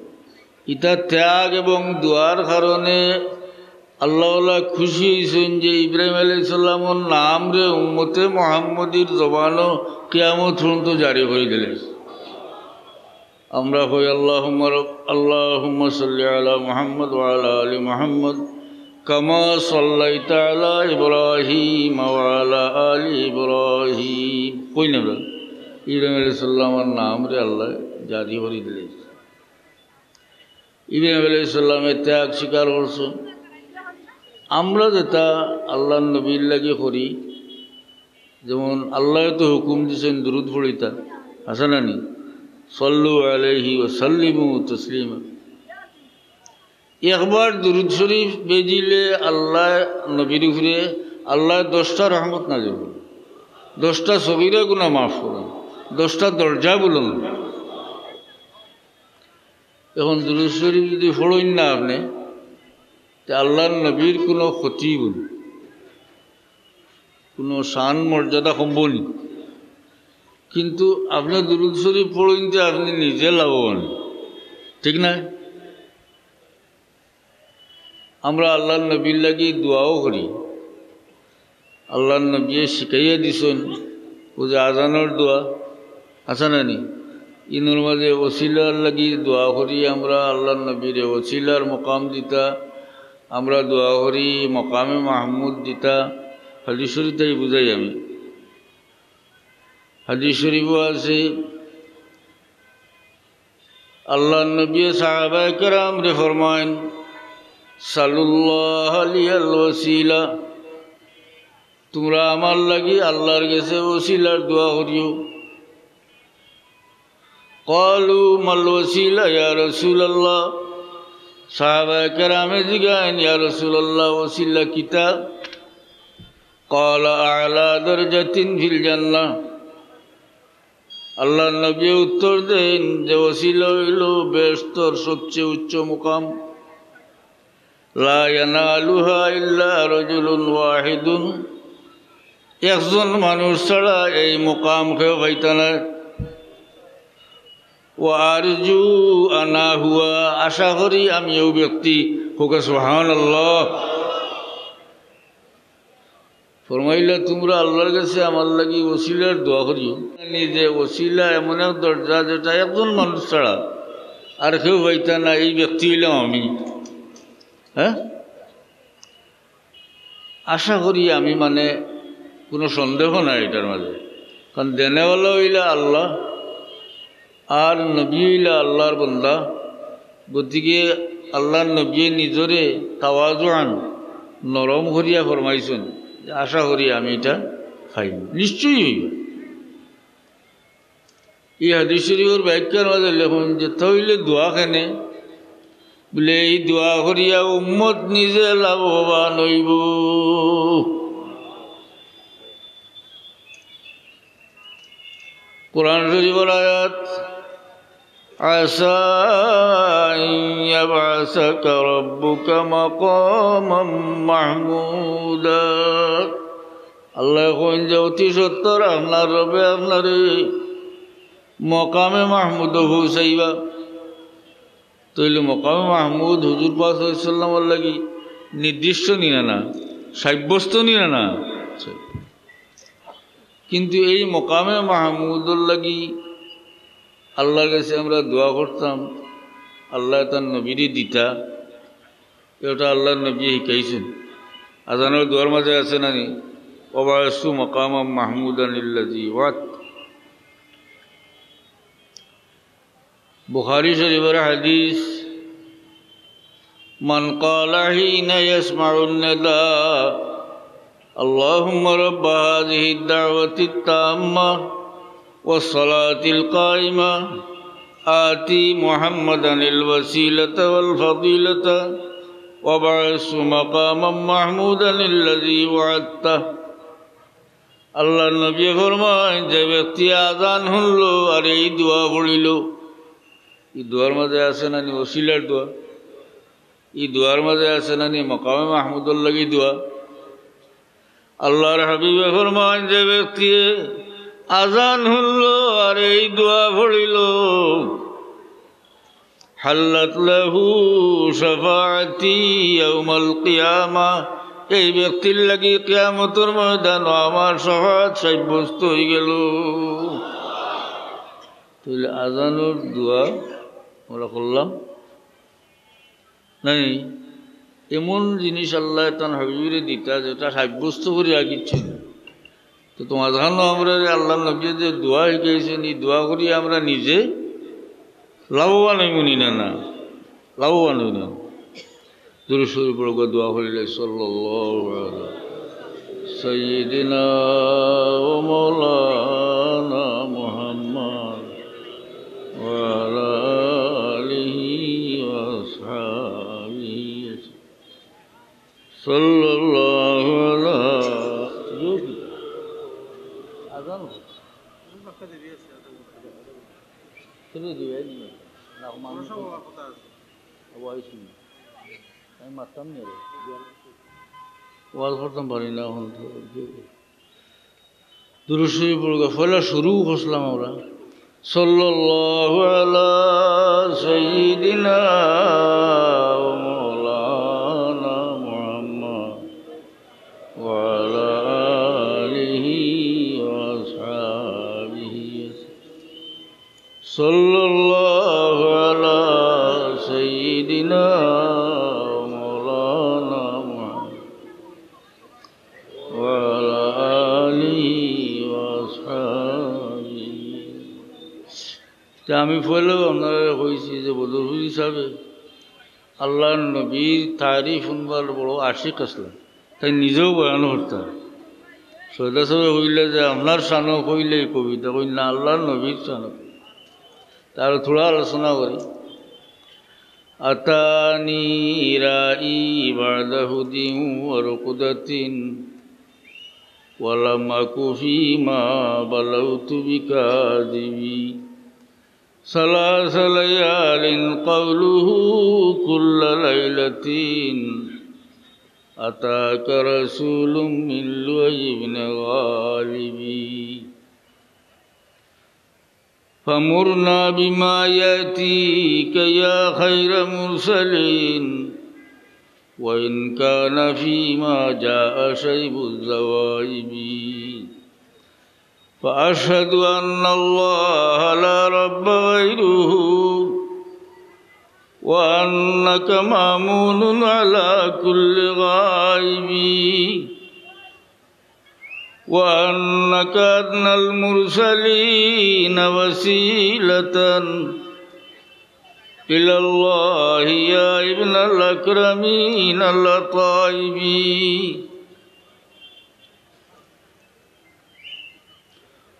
ইতা ত্যাগ এবং দোয়ার কারণে আল্লাহ খুশি অইছইন যে ইব্রাহিম আলাইহিস সালামর নামরে উম্মতে মুহাম্মদীর জবানো কিয়ামত পর্যন্ত জারি করি দিলে। আমরা কই, "আল্লাহুম্মা রব-, আল্লাহুম্মা সাল্লি আলা মুহাম্মদ ওয়া আলা আলি মুহাম্মদ, কামা সাল্লাইতা আলা ইব্রাহিম ওয়া আলা আলি ইব্রাহিম।" কই না আমরা? ইব্রাহিম আলাইহিস সালামর নামরে আল্লাহ জারি করি দিলে। ইব্রাহিম আলাইহিস সালামে ত্যাগ স্বীকার করছইন। আমরা যেটা আল্লাহর নবীর লাগি করি, যেমন আল্লাহ তো হুকুম দিছইন দুরুদ পড়িতা, আছে না নি? "সাল্লু আলাইহি ওয়া সাল্লিমু তাসলিমা।" একবার দুরুদ শরীফ বেজিলে আল্লাহ নবীর উপরে আল্লাহ দশটা রহমত নাজিল করইন, দশটা সগীরা গুনাহ মাফ করইন, দশটা দরজা বুলন্দ। এখন দুরুদ শরীফ যদি পড়ইন না আপনে, তে আল্লাহর নবীর কোনো ক্ষতি অইবো না, কোনো শান মর্যাদা কমবো না। কিন্তু আপনে দুরুদ শরীফ পড়ইন তে আপনে নিজে লাভবান, ঠিক না? আমরা আল্লাহর নবীর লাগি দোয়াও করি। আল্লাহর নবীয়ে শিখাইয়া দিছইন, অউ যে আজানর দোয়া, আছে না নি? ইনর মাঝে ওসিলার লাগি দোয়া করি আমরা, আল্লাহর নবীরে ওসিলার মকাম দিতা, আমরা দোয়া করি মকামে মাহমুদ দিতা। হাদিস শরীফ তাই বুঝাই আমি, হাদিস শরীফও আছে, আল্লাহর নবী সাহাবায়ে কেরামরে ফরমাইন, "সালুল্লাহ লিয়াল ওয়াসিলা, তুমরা আমার লাগি আল্লাহর গেছে ওসিলার দোয়া করিও।" ক্বালু, "মাল ওয়াসিলা ইয়া রাসূলুল্লাহ?" সাহাবায়ে কেরামে জিগাইন, "ইয়া রাসূলুল্লাহ, ওসিলা কিতা?" ক্বালা, "আ'লা দারাজাতিন ফিল জান্নাহ।" আল্লাহর নবী উত্তর দেইন যে ওসিলা অইলো বেহেশতর সবচেয়ে উচ্চ মুকাম। লা ইয়ানালুহা ইল্লা রাজুলুন ওয়াহিদুন, একজন মানুষ ছাড়া এই মুকাম কেউ পাইতা নায়। ওয়া আরজু আনা হুয়া, আশা করি আমি অউ ব্যক্তি। কউক্কা সুবহানাল্লাহ। ফরমাইলা, "তুমরা আল্লাহর গেছে আমার লাগি ওসিলার দোয়া করিও।" নিজে ওসিলা এমন এক দরজা যেটা একজন মানুষ ছাড়া আর কেউ পাইতা না, এই ব্যক্তি অইলাম আমি। হ্যাঁ, আশা করি আমি, মানে, কোনো সন্দেহ নাই এটার মাঝে, কারণ দেনেওয়ালা অইলা আল্লাহ, আর নবী অইলা আল্লাহর বন্দা, গতিকে আল্লাহর নবীয়ে নিজরে তাওয়াজুআন নরম করিয়া ফরমাইছইন যে, "আশা করি আমি এটা পাইমু, নিশ্চয়ই অইবো।" এই হাদিস শরীফর ব্যাখ্যার মাঝে লেখইন যে, "তাইলে দোয়া কেনে?" বলে, "এই দোয়া করিয়া উম্মত নিজে লাভবান অইবো।" কোরআন শরীফর আয়াত, "আসা আন ইয়াবআসাকা রাব্বুকা মাকামান মাহমুদা।" আল্লাহ কইন যে, "অতি সত্বর আপনার রবে আপনারে মকামে মাহমুদো পৌঁছাইবা।" তাইলে মকামে মাহমুদ হুজুর পাক সাল্লাল্লাহু আলাইহি ওয়াসাল্লামর লাগি নির্দিষ্ট নি না, না, সাব্যস্ত নি না, না? কিন্তু এই মকামে মাহমুদর লাগি আল্লাহর গেছে আমরা দোয়া করতাম, আল্লায় তান নবীরে দিতা, এটা আল্লাহর নবীয়ে শিখাইছইন। আজানর দোয়ার মাঝে আছে না নি, "ওয়াবআসু মাকামান মাহমুদান আল্লাযী ওয়া'আদতাহু।" বুখারী শরীফর হাদিস, "মান ক্বালা হিনা ইয়াসমাউন নিদা, আল্লাহুম্মা রাব্বা হাযিহিদ দাওয়াতিত তাম্মা ওয়াস সালাতিল কাইমা, আতি মুহাম্মাদানিল ওয়াসিলাতা ওয়াল ফাদিলাতা, ওয়াবআসহু মাকামান মাহমুদান আল্লাযী ওয়া'আদতাহু।" আল্লাহর নবী ফরমাইন, যে ব্যক্তি আজান হুনলো আর এই দোয়া পড়িলো, এই দোয়ার মাঝে আছে না নি ওসিলার দোয়া, এই দোয়ার মাঝে আছে না নি মকামে মাহমুদর লাগি দোয়া। আল্লাহর হাবিবে ফরমাইন, যে ব্যক্তি আজান হুনলো আর এই দোয়া পড়িলো, حلت له شفاعتي يوم القيامة, এই ব্যক্তির লাগি কিয়ামতর ময়দানো আমার শাফাআত সাব্যস্ত অইগেলো। তাইলে আজানর দোয়া আমরা করলাম। নাই, এমন জিনিস আল্লায় তান হাবিবরে দিতা যেটা সাব্যস্ত করিয়া কিচ্ছু নাই। তো তুমার যেখানো আমরারে আল্লার নবীয়ে যে দোয়া শিখাইছইন, ই দোয়া করি আমরা নিজে লাভবান অইমুনি না, না? লাভবান অইমুনি না? দুরূদ শরীফ পড়ো, দোয়া করিলে, সাল্লাল্লাহু আলা সাইয়্যিদিনা ওয়া মাওলানা মুহাম্মদ ওয়া আলা আলিহি ওয়া আসহাবিহি। সাল্লাল্লাহু আলা, আজান হচ্ছে। ছেড়ে দিবে, এই নিয়ে। না, মানুষ ও আইসি। আমি মারতাম না রে। ওয়াজ করতাম পারি না এখন তো। দুরূদ শরীফ পড়ো, পয়লা শুরু করছিলাম আমরা। সাল্লাল্লাহু আলা সাইয়্যিদিনা ওয়া মাওলানা মুহাম্মদ ওয়া আলা আলিহি ওয়া আসহাবিহি। সাল্লাল্লাহু আলা সাইয়্যিদিনা ওয়া মাওলানা মুহাম্মদ ওয়া আলা আলিহি ওয়া আসহাবিহি। তে আমি পয়লাউ আপনারারে কইছি যে বদরপুর হিসাবে আল্লার নবীর তারিফ হুনবার বড় আশিক আছলা, তাইন নিজেউ বয়ান করতা। সৈয়দা সাবে কইলা যে আপনার শানো কইলে ই কবিতা, কইন না, আল্লার নবীর শানো। তার থুড়া আলোচনা করি। أتاني رائي بعد هدى ورقدة، ولم أك فيما بلوت بكاذب. ثلاث ليال قوله كل ليلة، أتاك رسول من لؤي بن غالب. فمرنا بما يأتيك يا خير مرسلين، وإن كان فيما جاء شيب الذوائب. فأشهد أن الله لا رب غيره، وأنك مأمون على كل غائب. وأنك أدنى المرسلين وسيلة إلى الله يا ابن الأكرمين الأطايب.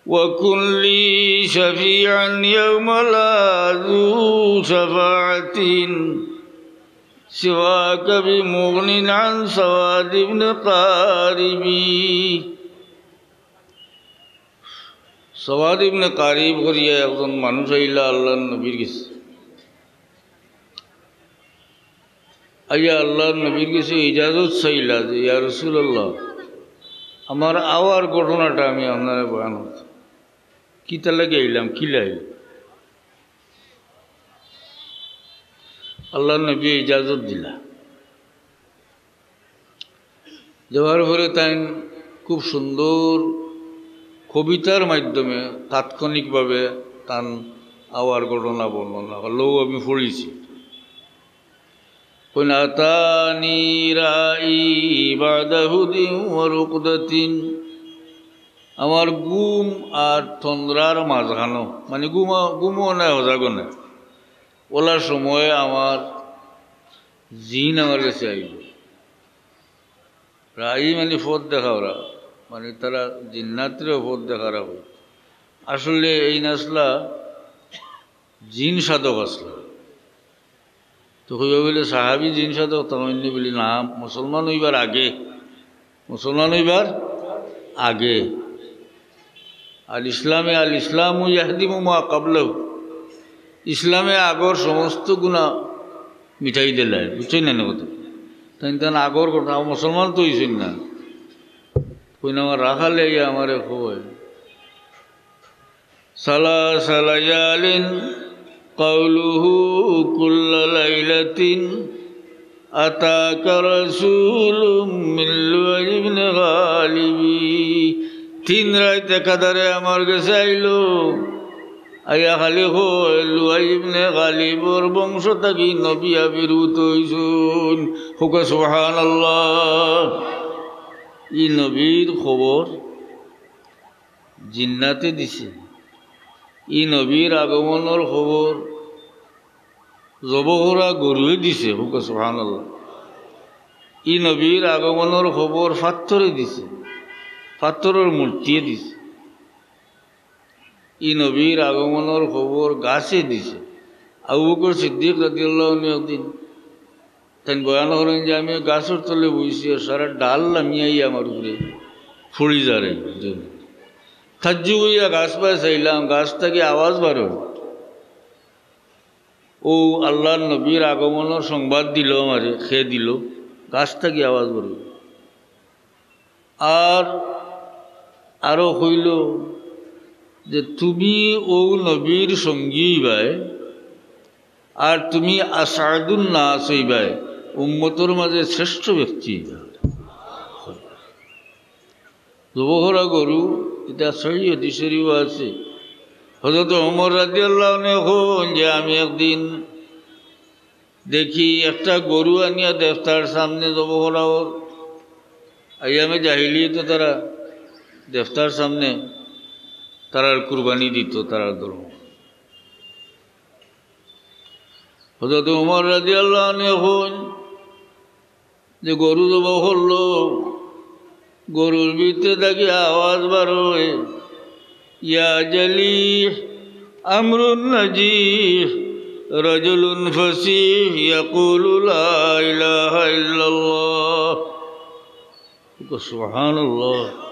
وكن لي شفيعا يوم لا ذو شفاعة سواك بمغن عن سواد بن قارب. সওয়াদ ইবনে কারিব করিয়া একজন মানুষ আইলা আল্লার নবীর গেছে। আইয়া আল্লার নবীর গেছে ইজাজত চাইলা যে, "ইয়া রাসূলুল্লাহ, আমার আওয়ার ঘটনাটা আমি আপনারে বয়ান করতাম।" কিতার লাগি আইলাম, কিলা আইলাম? আল্লার নবীয়ে ইজাজত দিলা। দেওয়ার পরে তাইন খুব সুন্দর কবিতার মাধ্যমে তাৎক্ষণিকভাবে তান আওয়ার ঘটনা বর্ণনা করলা, অউ আমি পড়ছি। কইন, "أتاني رائي بعد هدى ورقدة।" আমার ঘুম আর তন্দ্রার মাঝখানো, মানে ঘুমা-, ঘুমও নাই, হজাগও নাই, অলা সময় আমার জিন আমার গেছে আইলো। রাই মানে পথ দেখাওরা, মানে তারা জিন্নাতরেও পথ দেখারা অয়। আসলে এইন আছলা জিন সাধক আছলা। তো কইবা বুলে সাহাবী জিন সাধক, তখন ইনি বলি, "না, মুসলমান অইবার আগে, মুসলমান অইবার আগে।" আল ইসলামে, আল ইসলামু ইয়াহদিমু মা ক্বাবলাহু। ইসলামে আগর সমস্ত গুনা মিটাই দিলায়, বুঝছইন না কথা? তাইন তান আগর কথা, মুসলমান তো অইছইন না। কইন আমার রাখালে আইয়া আমারে কয়, ثلاث ليال قوله كل ليلة أتاك رسول من لؤي بن غالب। তিন রাইত একাধারে আমার গেছে আইলো, আইয়া খালি কয়, "লুয়াই ইবনে গালিবর বংশ থাকি নবী আবির্ভূত অইছইন।" কউক্কা সুবহানাল্লাহ। ই নবীর খবর জিন্নাতে দিছে। ই নবীর আগমনর খবর জবো করা গরুয়ে দিছে। কউক্কা সুবহানাল্লাহ। ই নবীর আগমনর খবর ফাত্তরে দিছে, ফাত্তরর মূর্তিয়ে দিছে। ই নবীর আগমনর খবর গাছে দিছে। আবু বকর সিদ্দিক রাদিয়াল্লাহু আনহু একদিন তাইন বয়ান করইন যে, "আমি গাছর তলে বইছি, আর সারা ডাল লামিয়া আইয়া আমার উপরে পড়ি যারে।" তাজ্জুব অইয়া গাছ বায় চাইলাম, গাছ থাকি আওয়াজ বার অয়। অউ আল্লাহর নবীর আগমনর সংবাদ দিলো আমারে, কে দিলো, গাছ থাকি আওয়াজ বার অয়। আর আরো কইলো যে, "তুমি অউ নবীর সঙ্গী অইবায়, আর তুমি আসআদুন নাস অইবায়, উম্মতর মাঝে শ্রেষ্ঠ ব্যক্তি অইবায়।" জবো করা গরু, ইটা সহি হাদিস শরীফো আছে। হযরত ওমর রাদিয়াল্লাহু আনহু কইন যে, "আমি একদিন দেখি একটা গরু আনিয়া দেবতার সামনে জবো করা অর।" আইয়ামে জাহিলিয়তো তারা দেবতার সামনে তারার কুরবানি দিত, তারার ধর্ম। হযরত ওমর রাদিয়াল্লাহু আনহু কইন যে গরু জবো করলো, গরুর ভিতরে থাকি আওয়াজ বার অয়, "ইয়া জালিহ, আমরুন নাজিহ, রাজুলুন ফাসিহ, ইয়াকুলু লা ইলাহা ইল্লাল্লাহ।" সুবহানাল্লাহ।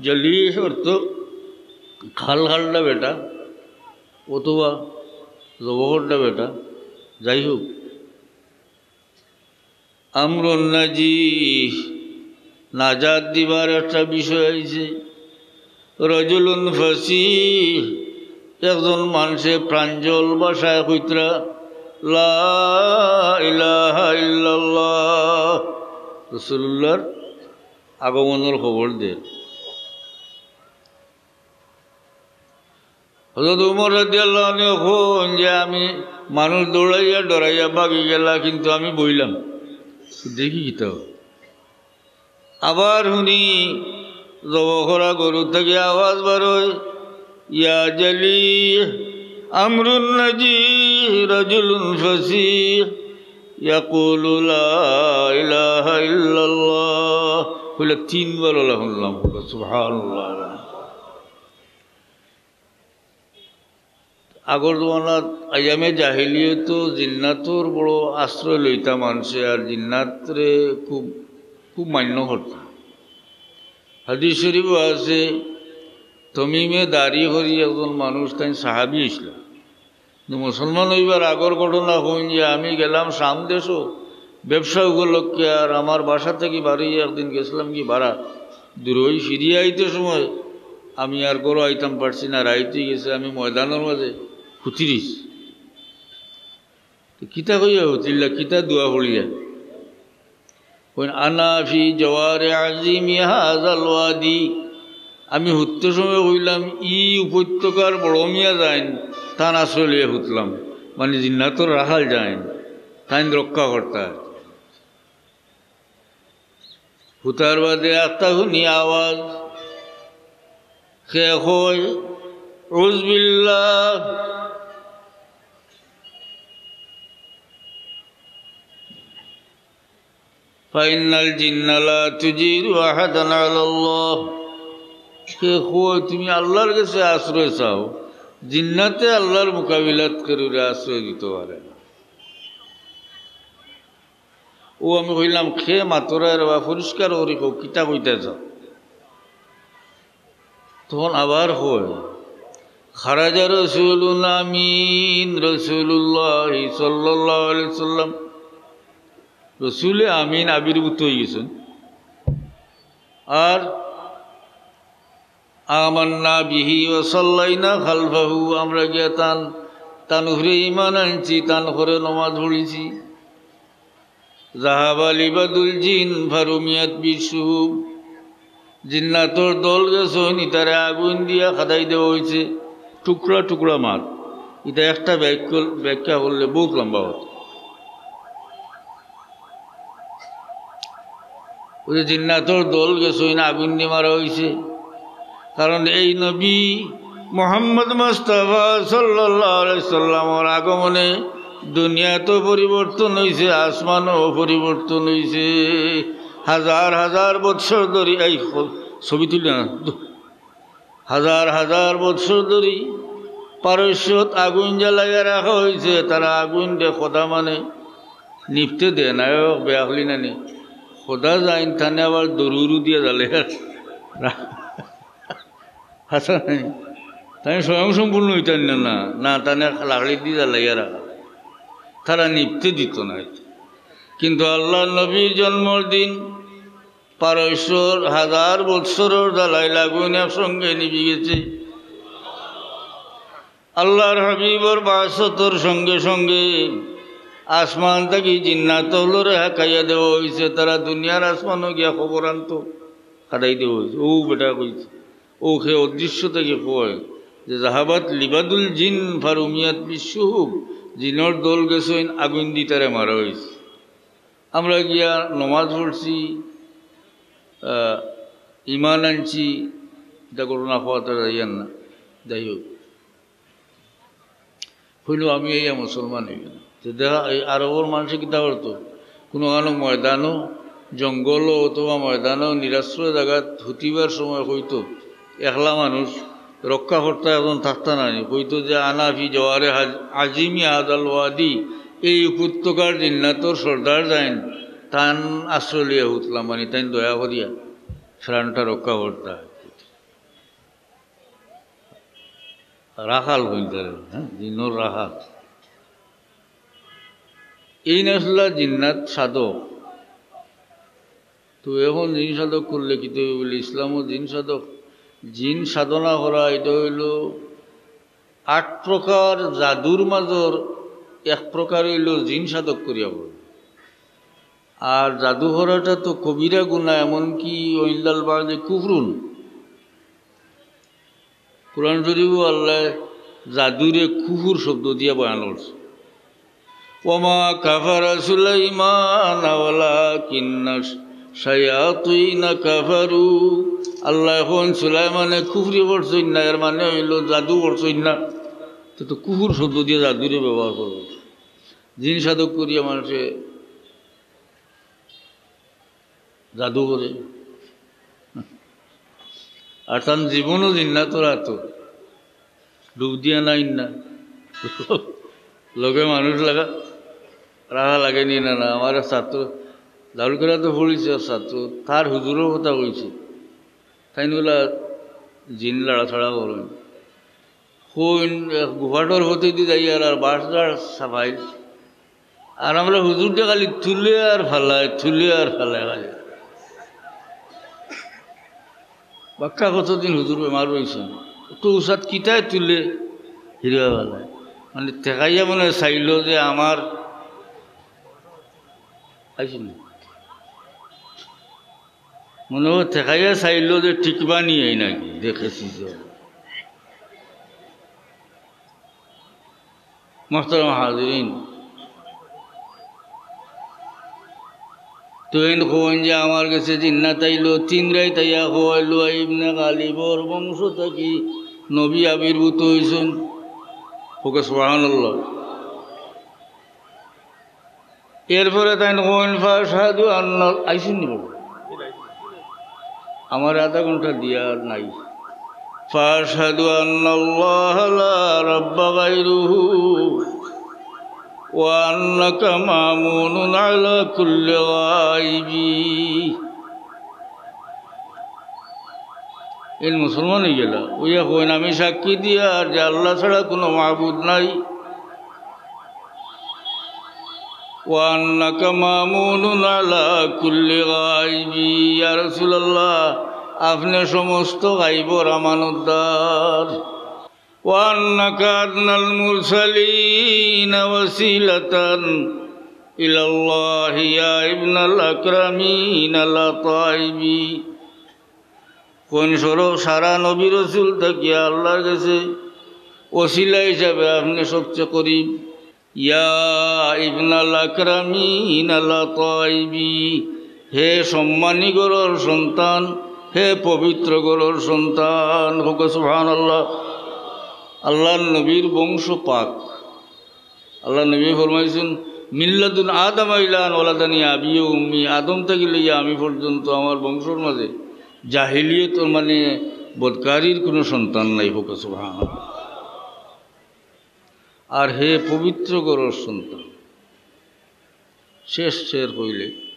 জালিহ অর্থ খাল খালটা বেটা, অথবা জবো করটা বেটা, যাই হোক। আমরুন নাজিহ, নাজাত দিবার একটা বিষয় আইছে। রাজুলুন ফাসিহ, একজন মানষে প্রাঞ্জল ভাষায় কইতরা, "লা ইলাহা ইল্লাল্লাহ।" রাসূলুল্লাহর আগমনর খবর দের। হযরত উমর রাদিয়াল্লাহু আনহু কইন যে, "আমি মানুষ দৌড়াইয়া ডরাইয়া ভাগি গেলা, কিন্তু আমি বইলাম, দেখি কিতা অয়।" আবার হুনি জবো করা গরু থাকি আওয়াজ বার অয়, "ইয়া জালিহ, আমরুন নাজিহ, রাজুলুন ফাসিহ, ইয়াকুলু লা ইলাহা ইল্লাল্লাহ।" কইলা তিনবার অলা হুনলাম। সুবহানাল্লাহ। আগর জমানাত আইয়ামে জাহিলিয়তো জিন্নাতর বড় আশ্রয় লইতা মানষে, আর জিন্নাতরে খুব, খুব মান্য করতা। হাদিস শরীফো আছে, তমিমে দারি করি একজন মানুষ, তাইন সাহাবী আছলা। কিন্তু মুসলমান অইবার আগর ঘটনা কইন যে আমি গেলাম শাম দেশো ব্যবসা উপলক্ষে, আর আমার বাসা থাকি বারইয়া একদিন গেছলাম কি বারা দূরই, ফিরিয়া আইতে সময় আমি আর ঘরো আইতাম পারছি না, রাইত অই গেছে, আমি ময়দানর মাঝে হুতি রইছি। তো কিতা কইয়া হুতিলা, কিতা দোয়া পড়িয়া? কইন, "আনা ফি জওয়ারে আজিমি হাযাল ওয়াদি।" আমি হুততে সময় কইলাম, "ই উপত্যকার বড় মিয়া যাইন, তান আশ্রয় লইয়া হুতলাম।" মানে জিন্নাতর রাখাল যাইন, তাইন রক্ষা করতা। হুতার বাদে একটা হুনি আওয়াজ, কে কয়, "উযবিল্লাহ।" "ফাইন্নাল জিন্না লা তুজিরু আহাদান আলাল্লাহ।" কে কয়, "তুমি আল্লাহর গেছে আশ্রয় চাও, জিন্নাতে আল্লাহর মোকাবিলাত কেউরে আশ্রয় দিতো পারে না।" অউ আমি কইলাম, "কে মাতরায় রেবা, পরিষ্কার করি কও, কিতা কইতায় চাও?" তখন আবার কয়, "খারাজা রাসূলুন আমিন, রাসূলুল্লাহ সাল্লাল্লাহু আলাইহি ওয়াসাল্লাম, রাসূলে আমিন আবির্ভূত অই গেছইন।" আর আমান্না বিহি ওয়া সাল্লাইনা খালফাহু, আমরা গিয়া তান, তান উপরে ঈমান আনছি, তান ঘরে নমাজ পড়ছি। যাহাবা লিবাদুল জিন ফারুমিয়াত বিশুহুব, জিন্নাতর দল গেছইন, ইতারে আগুইন দিয়া খেদাই দেওয়া অইছে, টুকরা টুকরা মার। ইতা একটা ব্যাখ্যা, ব্যাখ্যা করলে বউত লম্বা অইতো। অউ যে জিন্নাতর দল গেছইন, আগুইন দি মারা অইছে। কারণ এই নবী মুহাম্মদ মুস্তাফা সাল্লাল্লাহু আলাইহি সাল্লামর আগমনে দুনিয়াতও পরিবর্তন অইছে, আসমানও পরিবর্তন অইছে। হাজার হাজার বৎসর ধরি, এই হ-, ছবি তুলি না, হাজার হাজার বৎসর ধরি পারস্যত আগুইন জ্বালাইয়া রাখা অইছে, তারা আগুইনরে খোদা মানে, নিভতে দেয় না, ও বেআখলি নানি। খোদা যাইন, তানে আবার দরুরু দিয়া জ্বালাইয়া রা-, হাছা নানি। তাইন স্বয়ংসম্পূর্ণ অইতা না, না, না, তানে লাকড়ি দি জ্বালাইয়া রাখা। তারা নিভতে দিত না। কিন্তু আল্লাহর নবীর জন্মর দিন পারস্যর হাজার বৎসরর জ্বালাইল আগুইন একসঙ্গে নিভি গেছে। আল্লাহর হাবিবর বাসতর সঙ্গে সঙ্গে আসমান থাকি জিন্নাত অকলরে হাকাইয়া দেওয়া অইছে, তারা দুনিয়ার আসমানো গিয়া খবর আনতো, খেদাই দেওয়া অইছে। অউ বেটা কইছে, অউ হে অদৃশ্য থাকি কয় যে যাহাবাত লিবাদুল জিন ফারুমিয়াত বিশুহুব, জিনর দল গেছইন, আগুইন দি তারে মারা অইছে। আমরা গিয়া নমাজ পড়ছি, আহ, ঈমান আনছি, ইতা ঘটনা কওয়াত যাইয়ার না। যাই হোক, কইলো, "আমি অইয়া মুসলমান অইগেলাম।" তে দেখা, এই আরবর মানষে কিতা করতো? কুনুখানো ময়দানো, জঙ্গলো অথবা ময়দানো নিরাশ্রয় জাগাত হুতিবার সময় কইতো, একলা মানুষ, রক্ষা করতা একজন থাকতা নানি, কইতো যে, "আনা ফি জওয়ারে হাজ-, আজিমি হাজাল ওয়াদি, এই উপত্যকার জিন্নাতর সর্দার যাইন, তান আশ্রয় লইয়া হুতলাম, মানে তাইন দয়া করিয়া প্রাণটা রক্ষা করতা।" রাখাল কইন তারে, হ্যাঁ, জিনর রাখাল। এইন আছলা জিন্নাত সাধক। তো এখন জিন সাধক করলে কিতা অইবো বুলে, ইসলামও জিন সাধক। জিন সাধনা করা ইটা অইলো আট প্রকার জাদুর মাজর এক প্রকার অইলো জিন সাধক করিয়া বলে। আর জাদু করাটা তো কবিরা গুনাহ, এমনকি ওয়াইন্দাল বাদে কুফরুন। কোরআন শরীফও আল্লাহ জাদুরে কুফুর শব্দ দিয়া বয়ান করছে। "ওয়ামা কাফারা সুলাইমান ওয়ালাকিন্না শায়াতিনা কাফারু।" আল্লাহ এখন সুলাইমানে কুফরি করছইন না, এর মানে অইলো জাদু করছইন না। তো, তো কুফুর শব্দ দিয়া জাদুরে ব্যবহার করবো। জিন সাধক করিয়া মানুষে জাদু করে। আর তান জীবনও জিন্নাতর আতো। ডুব দিয়া নাইন না। লগে মানুষ লাগা, রাখা লাগে নি না, না। আমার এক ছাত্র, দারুল কেরাতো পড়ছে এক ছাত্র, তার হুজুরর কথা কইছে। তাইন অলা জিন লাড়াছাড়া করইন। কইন এক গুফাটর হতে দি যাইয়ার আর বাঁশ ঝাড় ছাপাইল। আর আমরা হুজুররে খালি তুলে আর ফালায়, তুলে আর ফালায় খালি। বাক্কা কতদিন হুজুর বেমার রইছইন। তো উসাত কিতায় তুলে হিরবা ফালায়। মানে ঠেকাইয়া মনে চাইল যে আমার আইসিনি। মনে অয় ঠেকাইয়া চাইল যে টিকবা নি এই নাকি, দেখছি যে। মোহতারাম হাজিরিন, তো এইন কইন যে আমার গেছে জিন্নাত আইলো, তিন রাইত আইয়া কইলো, ইবনে গালিবর বংশ থাকি নবী আবির্ভূত অইছইন। ওকে সুবহানাল্লাহ। এরপরে তাইন কইন, "ফাশহাদু আন্না", আইছইন নি বাবা? আমার আধা ঘন্টা দিয়া নাই। "ফাশহাদু আন্নাল্লাহা লা রাব্বা গায়রুহু ওয়া আন্নাকা মামুনুন আলা কুল্লি গায়বি।" এইন মুসলমান অইগেলা। অইয়া কইন, "আমি সাক্ষী দিয়ার যে আল্লাহ ছাড়া কুনু মাবুদ নাই। ওয়া আন্নাকা মামুনুন আলা কুল্লি গায়বি।" ইয়া রাসূলুল্লাহ, আপনে সমস্ত গাইবর আমানতদার। وأنك أدنى المرسلين وسيلة إلى الله يا ابن الأكرمين الأطايب। কোন স্বরূপ সারা নবী রসুল থাকিয়া আল্লাহর গেছে ওসিলা হিসাবে আপনে সবচেয়ে করিব। ইয়া ইবনাল আকরামিন আল আতাইবি, হে সম্মানী ঘরর সন্তান, হে পবিত্র ঘরর সন্তান। কউক্কা সুবহানাল্লাহ। আল্লাহর নবীর বংশ পাক। আল্লাহর নবী ফরমাইছইন, "মিল্লাদুন আদম ইলা আন ওয়ালাদানি আবি ওয়া উম্মি।" আদম থাকি লইয়া আমি পর্যন্ত আমার বংশর মাঝে জাহিলিয়ত, মানে বদকারীর কুনু সন্তান নাই। কউক্কা সুবহানাল্লাহ। আর হে পবিত্র ঘরর সন্তান, শেষ শের কইলে,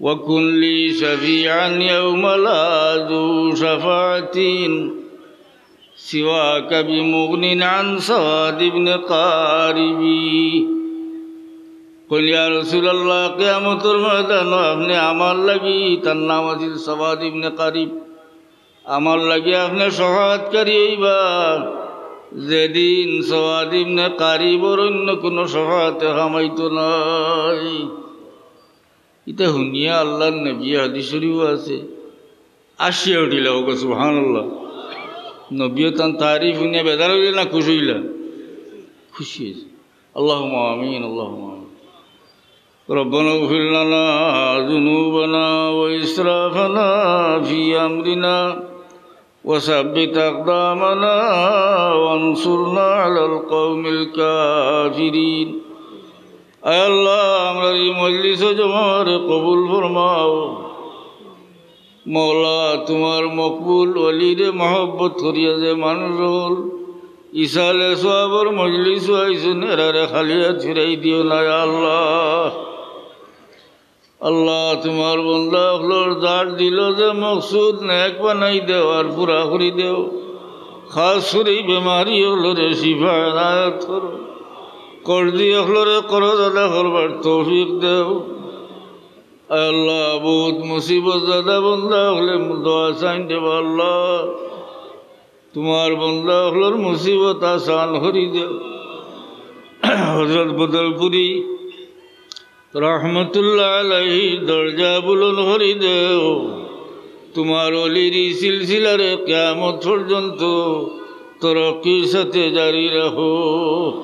"وكن لي شفيعا يوم لا ذو شفاعة سواك بمغن عن سواد بن قارب।" কইন, "ইয়া রাসূলুল্লাহ, কিয়ামতর ময়দানো আপনে আমার লাগি", তার নাম আছিল সওয়াদ ইবনে কারিব, "আমার লাগি আপনে শফাআতকারী অইবা, যেদিন সওয়াদ ইবনে কারিবর অইন্য কুনু শফাআতে কাম আইতো নায়।" ইতা হুনিয়া আল্লাহর নবী, হাদিস শরীফো আছে, হাসিয়া উঠিলা। কউক্কা সুবহানাল্লাহ। নবীয়ে তান তারিফ হুনিয়া বেজার অইলা না খুশ অইলা? খুশি অইছে। আল্লাহুম্মা আমিন, আল্লাহুম্মা আমিন। ربنا اغفر لنا ذنوبنا وإسرافنا في أمرنا وثبت أقدامنا وانصرنا على القوم الكافرين। আয় আল্লাহ, আমরার ই মজলিসো জমারে কবুল ফরমাও। মওলা, তুমার মকবুল ওলিরে মহব্বত করিয়া যে মানুষ অকল ইসালে সওয়াবর মজলিসো আইছইন, এরারে খালি আত ফিরাই দিও না, ইয়া আল্লাহ। আল্লাহ, তুমার বন্দা অকলর যার দিলো যে মকসুদ, নেক বানাই দেও আর পুরা করি দেও। খাস করি বেমারি অকলরে শিফা এনায়েত করো। কর্জি অকলরে করজ আদা করবার তৌফিক দেও। আয় আল্লাহ, বউত মুসিবত জাদা বন্দা অকলে দোয়া চাইন দেবা আল্লাহ। তুমার বন্দা অকলর মুসিবত আসান করি দেও। হযরত বদরপুরী রহমতুল্লাহ আলাইহির দরজা বুলন্দ করি দেও। তুমার ওলির ই সিলসিলারে কিয়ামত পর্যন্ত তরক্কির সাথে জারি রাখো।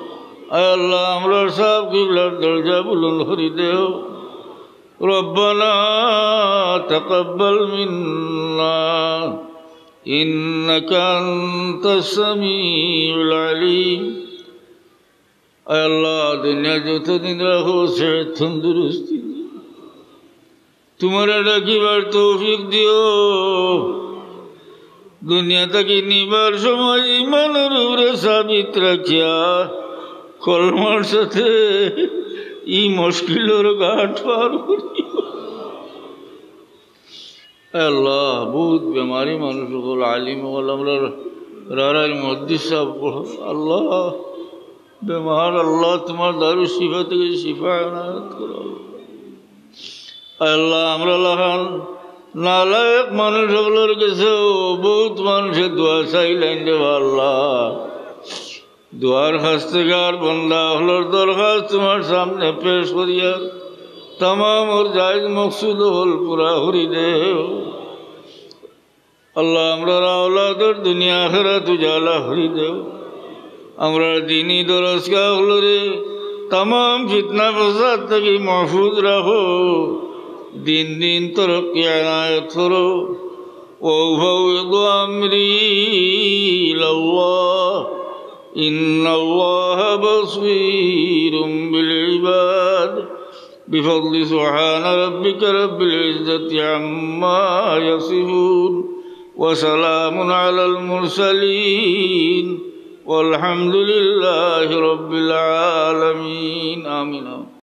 আয় আল্লাহ, আমরার সাব কিবলার দরজা বুলন্দ করি দেও। ربنا تقبل منا إنك أنت السميع العليم। আয় আল্লাহ, দুনিয়া যতদিন রাখো, সেহত তন্দুরুস্তি দিও। তুমারে ডাকিবার তৌফিক দিও। দুনিয়া থাকি নিবার সময় ইমানর উপরে সাবিত রাখিয়া কলমার সাথে ই মুশকিলর ঘাট পার করিও। আল্লাহ, বউত বেমারি মানুষ অকল, আলিম অকল, আমরার রারাইর মুহাদ্দিস সাব অকল, আল্লাহ, বেমার, আল্লাহ, তুমার দারুশ শিফা থাকি শিফা এনায়েত করো। আল্লাহ, আমরার লাখান নালায়েক মানুষ অকলর গেছেও বউত মানুষে দোয়া চাইলাইন দেবা আল্লাহ। দোয়ার খাস্তেগার বন্দা অকলর দরখাস্ত তুমার সামনে পেশ করিয়ার তামামর জায়েজ মকসুদ অকল পুরা করি দেও। আল্লাহ, আমরার আওলাদর দুনিয়া আখিরাত উজালা করি দেও। আমরার দিনি দরসগাহ অকলরে তামাম ফিতনা ফসাদ থাকি মাহফুজ রাখো। দিন দিন তরক্কি এনায়েত করো। وأفوض أمري إلى الله إن الله بصير بالعباد بفضل سبحان ربك رب العزة عما يصفون وسلام على المرسلين والحمد لله رب العالمين. آمين.